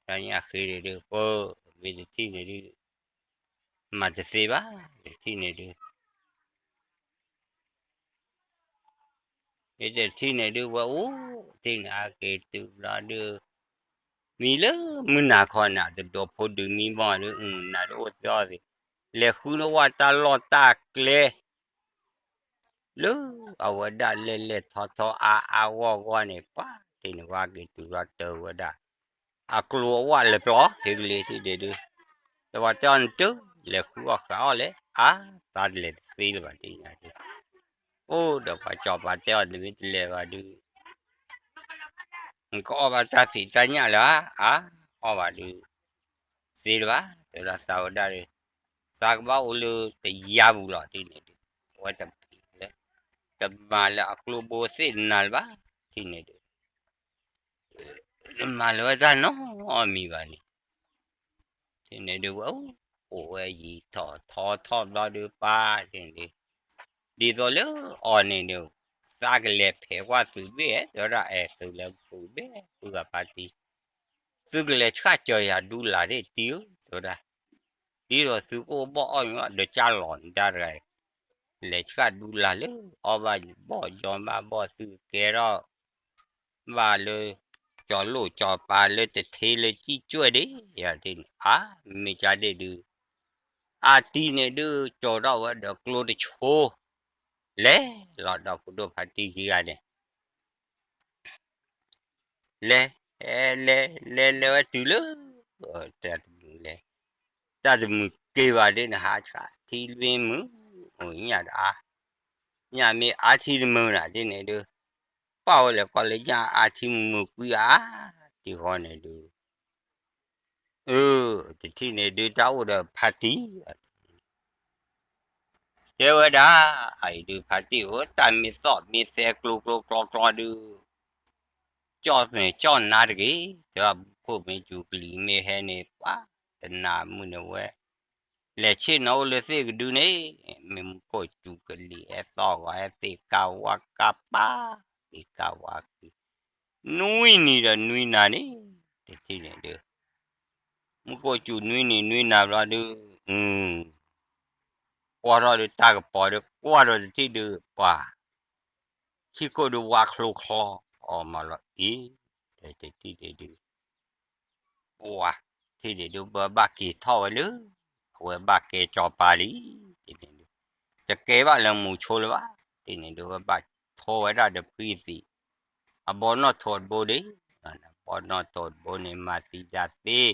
တၢ်ညၣ်ဃ့ဒုးဒုး ပှၤ, မ့ၢ်တထံၣ်န့ၣ်ဒုး, မၤတသ့ဘၣ်, တထံၣ်န့ၣ်ဒုး မ့ၢ်တထံၣ်န့ၣ်ဒုး ဝဲအိၣ်, တထံၣ်န့ၣ် ဟးက့ၤတုၤဘျီဒုး, မံၤလၢမုၢ်နၤခီန့ၣ် တဒိးဖိဒုးမံဘီဒုး နၤဒုးအိၣ်သ့အီၣ်သ့, လဲၤဃုနဝၣ်တၢ်လီၢ်တၢ်ကျဲ လၢအဝဲဒၣ်လဲၤလဲၤထီထီအါအါဂီၢ်ဂီၢ်န့ၣ် ပှၤ, တထံၣ်န့ၣ် ဝဲက့ၤတုၤဘျီတၢ်ဝဲဒၣ်, အကျိၤအဝၣ်လဲၤပျီ ဟ့ၣ်ကလံၤတထံၣ်န့ၣ်ဒုး, ဒီးပှၤတဲအီၤနတၢ်, လဲၤဃုအီၣ်ဃးအီၣ်လဲၣ်, အါ, သးတလဲၤတသ့လၢၤဘၣ်တထံၣ်န့ၣ်ဒုး, အိၣ်ဒီးပှၤစီၤပၤတဲအီၤ နမ့ၢ်တလဲၤဘၣ်ဒုး နကအီၣ်ဘၣ်တၢ်ဖံးတၢ်ညၣ်လၢၤဧါ, အါ, အီၣ်ဘၣ်ဒုး, သ့လၢၤဘၣ်, တဲဝဲဒၣ်သးဝဲဒၣ်ဒီး, သးကဘၣ်အိၣ်လၢတယါပူၤလီၤတထံၣ်န့ၣ်ဒုး, အဝဲတဖံးလၢ, တမၤလၢအကျိဘိသ့ၣ်နၤလၢၤဘၣ်, တထံၣ်န့ၣ်ဒုး, တမၤလၢၤဝဲတၢ်နီတမံၤဘၣ်န့ၣ် တထံၣ်န့ၣ်ဒုး ဝဲအိၣ်ဝဲယံာ်ထီၣ်ထီထီၣ်ဘျီဒုး ပှၤ, တထံၣ်န့ၣ်ဒုး, ဒ်သိးလၢအီၤန့ၣ်ဒုး, သးကလဲၤဖဲးကွၢ်သုးဘ့ၣ်, တဲဝဲဒၣ် အဲၣ်သုးလဲၤသုးဘ့ၣ် ပုၢ်ဂၤဖါတံၢ်, သုကလဲၤဆှၣ်ကၠီၤယၤဒူလၢ်သ့ၣ်တံၢ်ဧၢ, တဲဝဲဒၣ်, ဒ်သိးသုကအိၣ်ဘီၣ်အီၣ်ညီဒီးကၢ်လီၤန့ၣ်တၢ်တဂၤ, လဲၤဆှၣ်ဒူလၢ်လၢ အီၣ်ဘၣ်ဘီၣ် ယီဘၣ်ဘီၣ် သုကကဲထီၣ် ဘၣ်လၢ ကၠီၤလိၣ်ကၠီၤပၤလၢတထ့လၢကံၣ်ကၠွဲၣ်ဒၣ်, ယၤတထံၣ်န့ၣ် အါ, မ့ၢ်ကါဒ့ၣ်ဒုး, အါတံၤန့ၣ်ဒုး ကၠီၤထီၣ်ဝဲဒီးကျိတဆိ, လဲၤလီၤဒီးဖိဒိၣ်ဖါတံၢ်ခံဂၤန့ၣ် လဲၤ, လဲၤ, လဲၤ, လဲၤဝဲတုၤလၢ, တၢ်တမုာ်လဲၤ, တၢ်တမုာ်က့ၤဘၣ်ဒ်န့ၣ် ဟးဆှၣ်ထံလွံၢ်မုာ်, အိၣ်ညၣ်တအါ, ညၣ်မ့ၢ်အါထံတမုာ်နၤဒ်န့ၣ်ဒုး, ပၢ်ဝဲလဲၤကွၢ်လၢညၣ်အါထံမုာ်ကွံာ်အါ, တံၤဃီန့ၣ်ဒုး, အၢ, တထံၣ်န့ၣ်ဒုး တၢ်အိၣ်ဒီးဖါတံၢ် တဲဝဲဒၣ်, အအံၤဒုး ဖါတံၢ်ဧၢ, တၢ်မ့ၢ်သီၣ်မ့ၢ်သဲကျိကျိကျီကျီဒုး, ကၠီၣ်မ့ၢ်ကၠီၣ်နါတဂ့ၤ, တဲဝဲ မူခိၣ်မ့ၢ်စူၤကလံၤမ့ၢ်ဟဲန့ၣ် ပှၤ, တနၤမုၢ်န့ၣ်ဝဲ, လဲၤဆ့ၣ်နီၤအိၣ်လၢသ့ၣ်ကဒုန့ၣ်, မ့ၢ်မူခိၣ်စူၤကလံၤ ဟဲသီၣ်ဂီၤဟဲသ့ၣ်ကၢ်ဝါကၢ်ပၢ်, ကၢ်ဝါက့ၤ, နွံနံၤဒီးနွံနၤန့ၣ်, တထံၣ်န့ၣ်ဒုး မူခိၣ်စူၤနွံနံၤနွံနၤဘျီဒုး, ကွၢ်ထီၣ်ဒုးတၢ်ကပီၤဒီး ကွၢ်ဒီးတထံၣ်ဒုး ပှၤ ဟံၣ်ခိၣ်ဒုးဝါချိချီအီၤမးလီၤအံၤ, တထံၣ်န့ၣ်ဒုး ပှၤ ထံၣ်န့ၣ်ဒုး ဝဲဘၣ်က့ၤထီၣ်ဝဲလၢ အဝဲဘၣ်ကဲစီၤပၤလံ, တထံၣ်န့ၣ်ဒုး တကဲဘၣ်လၢမူဆိလၢၤဘၣ်, တထံၣ်န့ၣ်ဒုး ဝဲဘၣ်ထိဝဲဒၣ်ဒီးဖှံသံး အဘီနီၣ်ထိးတဘိဒီး, ဘီနီၣ်ထိးတဘိန့ၣ် မၤသံတၢ်သ့,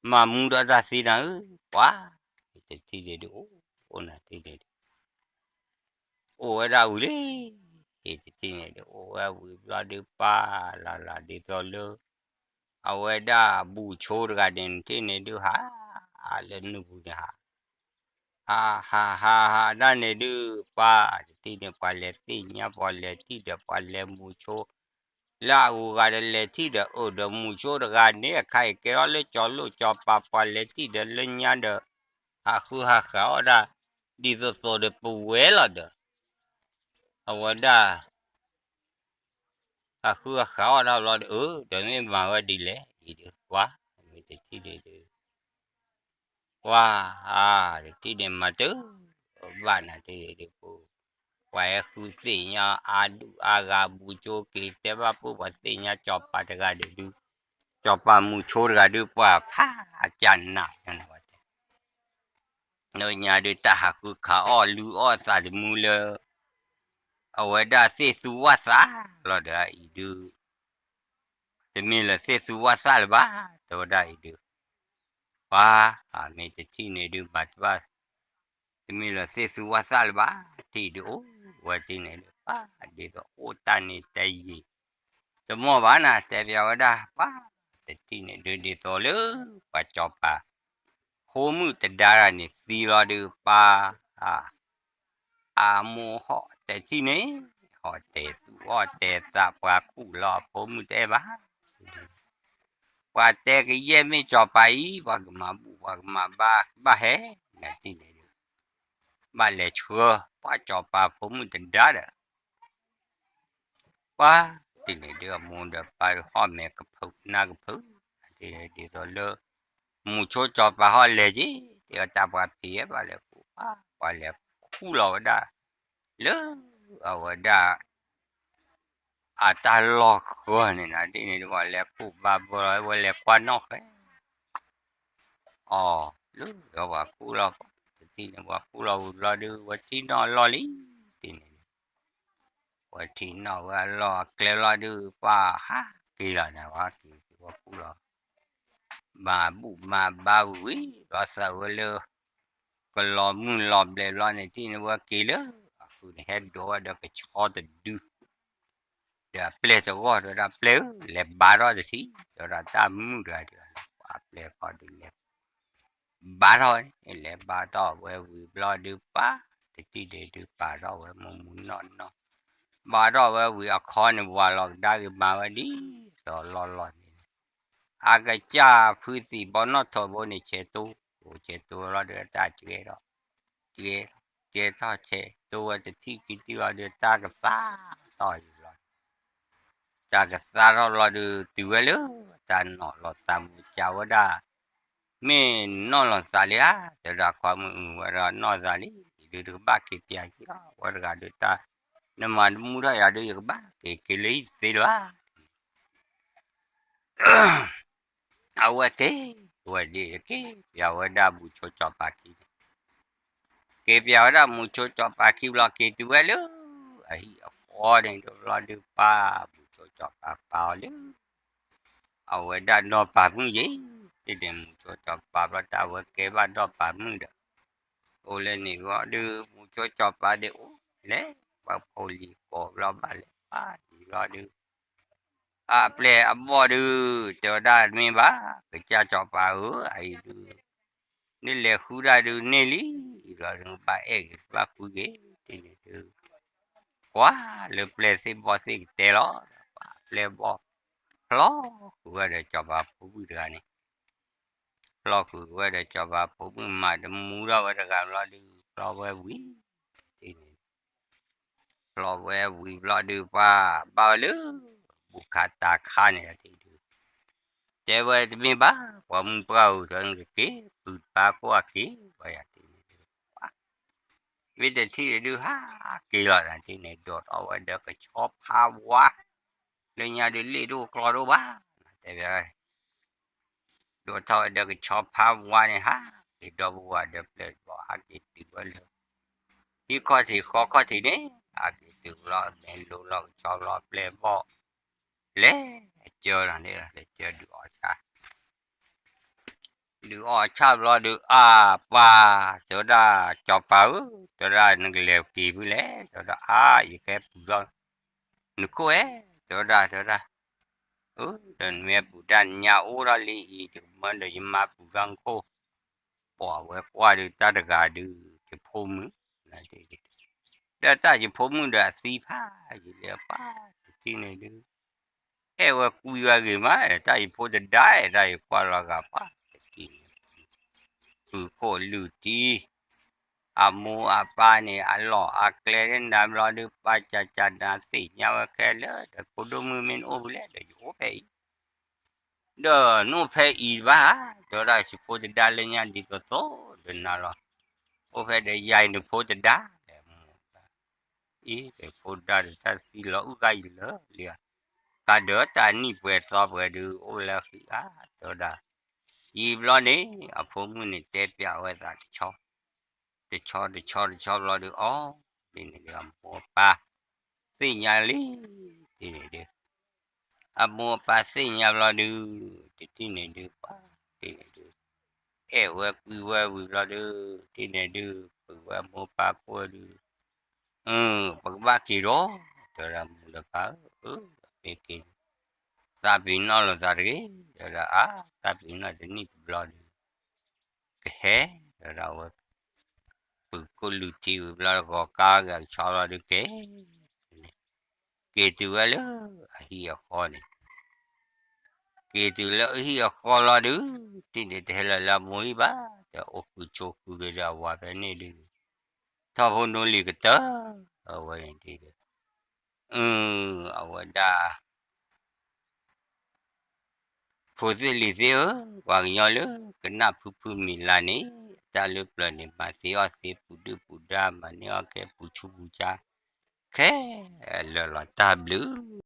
မၤမူဒီးတၢ်သ့နၤဧၢ, ပှၤ တထံၣ်န့ၣ်ဒုး အိၣ်နၤထံၣ်န့ၣ်ဒုး အိၣ်ဝဲဒၣ်ဝံၤလံ, တထံၣ်န့ၣ်ဒုး အိၣ်ဝဲဝံၤဘျီဒုး ပှၤလၢ်လၢ်ဒ်သိးလၢ အဝဲဒၣ်ဘူၣ်ဆိတဂၤန့ၣ် ထံၣ်န့ၣ်ဒုးဟး လၢနုၢ်ပူၤန့ၣ်ဟး ဟးဟးဟးဟးဒၣ်န့ၣ်ဒုး ပှၤတထံၣ်န့ၣ် ပှၤလဲၤသ့ၣ်ညါ ပှၤလဲၤထံၣ်ဒီး ပှၤလဲၤမူဆိ လၢအဂုၤအဂၤဒီးလဲၤထံၣ်ဒီး အိၣ်ဒီးမူဆိတဂၤန့ၣ် အခါအံၤကဲထီၣ်လၢကၠီၤလိၣ်ကၠီၤပၤ ပှၤလဲၤထံၣ်ဒီးလၢညါဒီး ဟးဃုဟးဃးအီၣ်ဒၣ် ဒ်သိးသိးဒီးပဝဲလီၤဒီး အဝဲဒၣ် ဟးဃုဟးဃးအီၣ်တၢ်ဘျီဒီး အၢ ဒီးမ့ၢ်မၤဝဲဒ်လဲၣ် အံၤဒုး ပှၤ မ့ၢ်တထံၣ်န့ၣ်ဒုး ပှၤ တထံၣ်န့ၣ်မၤတၢ် ဘၣ်နၤတထံၣ်န့ၣ်ဒုး ပှၤ ပှၤဟဲဃုသ့ၣ်ညါအါဒူၣ်အါဂၤ ဘူၣ်ဆိက့ၤတဲဘၣ်ပှၤသ့ၣ်ညါစီၤပၤတဂၤန့ၣ်ဒုး စီၤပၤမူဆိတဂၤဒုး ပှၤဖးကၢ်နးညါန့ၣ်ဝဲတဲ လၢညါဒုးတၢ်ဟးဃုခးအီၣ်လုၢ်အီၣ်သးတမူလၢ အဝဲဒၣ်သ့ၣ်သူဝၣ်သၣ်လီၤဒီးအံၤဒုး တမ့ၢ်လၢသ့ၣ်သူဝၣ်သၣ်လၢၤဘၣ် တဲဝဲဒၣ်အံၤဒုး ပှၤ မ့ၢ်တထံၣ်န့ၣ်ဒုး မၤတဘၣ် တမ့ၢ်လၢသ့ၣ်သူဝၣ်သၣ်လၢၤဘၣ် ထံၣ်ဒုးအိၣ်ဝဲထံၣ်န့ၣ်ဒုး ပှၤ ဒ်သိးအိၣ်တၢ်န့ၣ်တယံာ် တမီၢ်ဘၣ်နၤ တဲပျးဝဲဒၣ် ပှၤ တထံၣ်န့ၣ်ဒုး ဒ်သိးလၢ ပှၤစီၤပၤ ဖိမုၣ်တဒါတဂၤန့ၣ်သံလီၤဒုး ပှၤ အမိၢ်ဟီၣ်တဲထံၣ်န့ၣ် ဟီၣ်တဲသူၣ်အီၣ်တဲသး ပှၤကူၣ်လီၤအဖိမုၣ်တအဲၣ်ဘၣ် ပှၤတဲကယဲၢ်မ့ၢ်စီၤပၤအံၤ ပှၤကမၤဘူၣ် ပှၤကမၤဘါ ဘၣ်ဟဲ နထံၣ်န့ၣ်ဒုး ဘၣ်လဲၤဆှၢ ပှၤစီၤပၤဖိမုၣ်တဒါဒီး ပှၤ တထံၣ်န့ၣ်ဒုး အမိၢ်ဒီးပၢ်ဟီၣ်မဲာ်ကဖုးနၢ်ကဖုး ဒ်သိးလၢ မူဆိစီၤပၤဟီၣ်လဲၤက့ၤ တဲအတၢ်ပှၤဖံးယဲၢ် ပှၤလဲၤကူၣ် ပှၤလဲၤကူၣ်လီၤဝဲဒၣ် လၢ အဝဲဒၣ် အတၢ်လီၢ်ဃၢၤန့ၣ်နၤ ဒ်န့ၣ်ဒုး ပှၤလဲၤကူၣ်ဘၣ်ဘၢလီၤ ဝဲလဲၤကွၢ်နီၣ်ဃဲ အီၤ လၢပှၤကူၣ်လီၤ တထံၣ်န့ၣ် ပှၤကူၣ်လီၤဝံၤဘျီဒုး ဝဲထံၣ်နီၣ်အလီၢ်လံ တထံၣ်န့ၣ် ဝဲထံၣ်နီၣ်ဝဲအလီၢ်အကျဲလီၤဒုး ပှၤဟးက့ၤလီၤန့ၣ် ပှၤက့ၤဝဲကူၣ်လီၤ မၤဘူၣ်မၤဘါဝံၤဝံၤ ဘျီသးဝဲလၢ ကလီၤမုၢ်လီၤဘျဲးဘျီန့ၣ် တထံၣ်န့ၣ် ဝဲက့ၤလၢ အဃုန့ၣ် ဟဲဒိးဝဲဒီးကဆီတဒု ဒီးအပျဲၢ်တဂီၢ် တဲဝဲဒၣ်ပျဲၢ်ဧၢ လဲၤဘါထီၣ်တထံၣ် တဲဝဲဒၣ်တၢ်မုၣ်တဂၤဒုး ပှၤအပျဲၢ်ဃီဒုးလဲၤ ဘါထီၣ်န့ၣ် လဲၤဘါထီၣ်ဝဲဝံၤဘျီဒုး ပှၤ တထံၣ်ဒုးဒုးပာ်ထီၣ်ဝဲမူမူနီၢ်နီၢ် ဘါထီၣ်ဝဲဝံၤအခီန့ၣ် ဝၤလီၤကဒါက့ၤမၤဝဲဒ်သိးလီၢ်လီၢ်န့ၣ် အကစၢ်ဖုသံၣ်ဘီနီၣ်ထိးဘိန့ၣ် ဆဲးတိ အိၣ်ဆဲးတိလီၤဒုးတၢ်ကဲထီၣ် ကဲ ကဲထီၣ်ဆဲးတိဝဲတထံၣ်ခံထံၣ်လီၤဒုး တၢ်ကသါထီၣ်ယံၤလီၤ တၢ်ကသါထီၣ်ဘျီဒုး တုၤဝဲလၢ တၢ်နီၢ်လီၤသးမူစၢ်ဝဲဒၣ် မ့ၢ်နီၢ်လီၤသးလံဧါ တဲဝဲဒၣ် ခွါမုၣ်အုဝဲဒီးနီၢ်သးလံ ဒုးတကဘၣ်က့ၤပျးက့ၤလီၤ ဝဲတဂၤဒုးတၢ် နမၤတမူထီၣ်ယၤဒုး ယကဘၣ်က့ၤက့ၤလၢဟံၣ်တသ့လၢၤဘၣ် အဝဲက့ၤ ဝဲဒၣ်က့ၤ ပျးဝဲဒၣ်မူဆိစီၤပၤခံန့ၣ် က့ၤပျးဝဲဒၣ်မူဆိစီၤပၤခံဘျီ က့ၤတုၤဝဲလၢ အဟံၣ်အဃီန့ၣ်ဒုးဘျီဒုး ပှၤမူဆိစီၤပၤပာ်အီၤလၢ အဝဲဒၣ်နီၢ်ပၤမုၣ်ယဲၢ် တထံၣ်န့ၣ် မူဆိစီၤပၤဘျီ တၢ်ဝဲကဲဘၣ်နီၢ်ပၤမုၣ်ဒီး အိၣ်လၢန့ၣ်ဂီၢ်ဒုး မူဆိစီၤပၤဒုးအိၣ်လဲၤ ပှၤဖိလံၤကိးဘျီ ဘၣ်လဲၤပာ်လံဘျီဒုး အပျဲၢ်အဘီၣ်ဒုး တဲဝဲဒၣ်မ့ၢ်ဘၣ် ကစၢ်စီၤပၤဧၢ အအံၤဒုး နလဲၤဃုဒၣ်ဒုးန့ၢ်လံ အံၤဘျီဒုး ဘၣ်အဲၣ်ဂ့ၤ ဘၣ်ဃုဂ့ၤ တထံၣ်န့ၣ်ဒုး ကွၢ်လၢပျဲၢ်သ့ၣ်ဘီၣ်သ့ၣ်ကတဲလီၤ ပှၤပျဲၢ်ဘီၣ် ဖျီဃုာ်ဝဲဒီးစီၤပၤဖိမုၣ်တဂၤန့ၣ် ဖျီဃုာ်ဝဲဒီးစီၤပၤဖိမုၣ်မၤတမူထီၣ်ဝဲတဂၤဘျီဒုး ဖျီဝဲဝံၤ တထံၣ်န့ၣ် ဖျီဝဲဝံၤဘျီဒုး ပှၤဘၣ်ဝဲလၢ ဘူးခးတၤခါန့ၣ် တထံၣ်ဒုး တဲဝဲတမ့ၢ်ဘၣ် ပှၤမုၢ်ပှၢ်ဧၢ တနကက့ၤ ပုၢ်တပၢ်ခိၣ်အက့ၤ ပှၤယၤတထံၣ်န့ၣ်ဒုး ပှၤ မ့ၢ်တထံၣ်န့ၣ်ဒုးဟးက့ၤလီၤနၤထံၣ်န့ၣ် ဒိးထီၣ်ဝဲဒီးကဆီဖါဝါ, လၢညါဒုးလ့ၣ်ဒိၣ်ကျီဒိၣ်ဘၣ်, တဲဘၣ် ဒိးထီၣ်ဝဲဒီးကဆီဖါဝါန့ၣ် ဟးက့ၤဒီပုၢ်ဝဲၢ်ဒီးပျဲၢ်ဘီၣ် ဟးက့ၤတုၤဝဲလၢ ဟံၣ်ခီၣ်ထံးဃီခီၣ်ထံးန့ၣ် ဟးက့ၤတုၤလီၤ မ့ၢ်လိၤလီၤကဆီလီၤပျဲၢ်ဘီၣ်, လဲၤကၢလီၤန့ၣ် လဲၤကၢဒုးအီၣ်ဆၣ် ဒုးအီၣ်ဆၣ်ဘျီဒုး အၢ ပၢ်, တဲဝဲဒၣ် စီၤပၤဧၢ, တဲဝဲဒၣ် နကလဲၤက့ၤဖုလဲၣ်, တဲဝဲဒၣ် အၢ ယကဟဲပူၤလီၤ နခိၣ်ဧဲ, တဲဝဲဒၣ် တဲဝဲဒၣ်, အၢ ဒီးနမ့ၢ်ဟဲပူၤတၢ် နညါအိၣ်ထီၣ်လံအံၤ တကမၢဒီးယမါပူၤလီၤနခိၣ်, ပှၤဝဲကွၢ်ဒုးတၢ်တဂၤဒုး ယဖိမုၣ် ဒီးတၢ်ယဖိမုၣ်ဒီးအသံဖးယံာ်လၢပၢ် တထံၣ်န့ၣ်ဒုး အဲၣ်ဝဲကွံဝဲဂ့ၤမး တၢ်ယဖိတဒါ တၢ်ယကွၢ်လီၤဂာ်ပၢ် တထံၣ်န့ၣ် ပုၢ်ခိၣ်လုၢ်ထံ အမိၢ်အပၢ်န့ၣ် အလီၢ်အကျဲန့ၣ် နၤဘျီဒုး ပၢ်ကကနၤသ့ၣ်ညါဝဲခဲလၢာ် ဒီးဖိဒိၣ်မုၣ်မ့ၢ်နအိၣ်ဖဲလဲၣ် ဒီးယအိၣ်ဖဲအံၤ ဒီးနအိၣ်ဖဲအံၤဘၣ်ဧါ တဲဝဲဒၣ် ယဖိတဒါလၢညါဒ်သိးသိးဒီးနၤလီၤ အိၣ်ဖဲဒီးယၤအံၤနဖိတဒါလဲၣ် မိၢ် အံၤ ယဖိတဒါဒီးတၢ်သံလီၤအုၣ်ဂၤယလၢာ်လံဧါ ကးဒီးတၢ်နံၣ်ပှဲၤသီပှဲၤဒုး အိၣ်လၢဃံအါ တဲဝဲဒၣ် ယံာ်ဘျီန့ၣ် အဖိမုၣ်န့ၣ်တဲပျးဝဲသးတဆီ တဆီတဆီတဆီဘျီဒုး အီၤ ဒ်န့ၣ်ဒုး အမိၢ်အပၢ် သ့ၣ်ညါလံ ဒ်န့ၣ်ဒုး အမိၢ်အပၢ်သ့ၣ်ညါဘျီဒုး တထံၣ်န့ၣ်ဒုး ပၢ် ဒ်န့ၣ်ဒုး အဲၣ်ဝဲကွံဝဲဝံၤဘျီဒုး တထံၣ်န့ၣ်ဒုး ပုၢ်ဝဲမိၢ်ပၢ်ဖိဒုး ပကဘၣ်က့ၤဒီး တဲဝဲဒၣ်မိၢ်ဒီးပၢ်ဧၢ အမ့ၢ်က့ၤ သးပ့ၤနီၣ်လိာ်သးတဂ့ၤ တဲဝဲဒၣ်အါ သးပ့ၤနီၣ်တနံၣ်တဘျီဒုး ကဟဲ တဲဝဲဒၣ်ဝဲ ပုၢ်ခိၣ်လုၢ်ထံဝံၤဘျီ ဂီၤကါဂၤကဆီဘျီဒုးက့ၤ က့ၤတုၤဝဲလၢအဟံၣ်အဃီန့ၣ် က့ၤတုၤလၢအဟံၣ်အဃီလီၤဒုး တထံၣ်န့ၣ်တဟဲလၢလၢအမိၢ်ဟံၣ်ဘၣ် ဒီးအိၣ်ဃုာ်ဆိးဃုာ်က့ၤဒီးအဝၤဖဲန့ၣ်ဒုး ထီၣ်ဖိနီၣ်လံၤကတၢၢ် အဝဲန့ၣ်ဒုး အဝဲဒၣ် ဖိသ့ၣ်လံၤသ့ၣ်ဧၢ, ပှၤကညီလၢကနၣ်ဖုဖုမံၤလၢ်န့ၣ် တၢ်လၢပျၢၤန့ၣ် မၤသ့အီၣ်သ့ပူၤဒုၣ်ပူၤဒါ မၤန့ၢ်အီၣ်ကဲပူၤဆူပူၤဆါ ခဲလၢာ်လီၤ တၢ်ဘျုး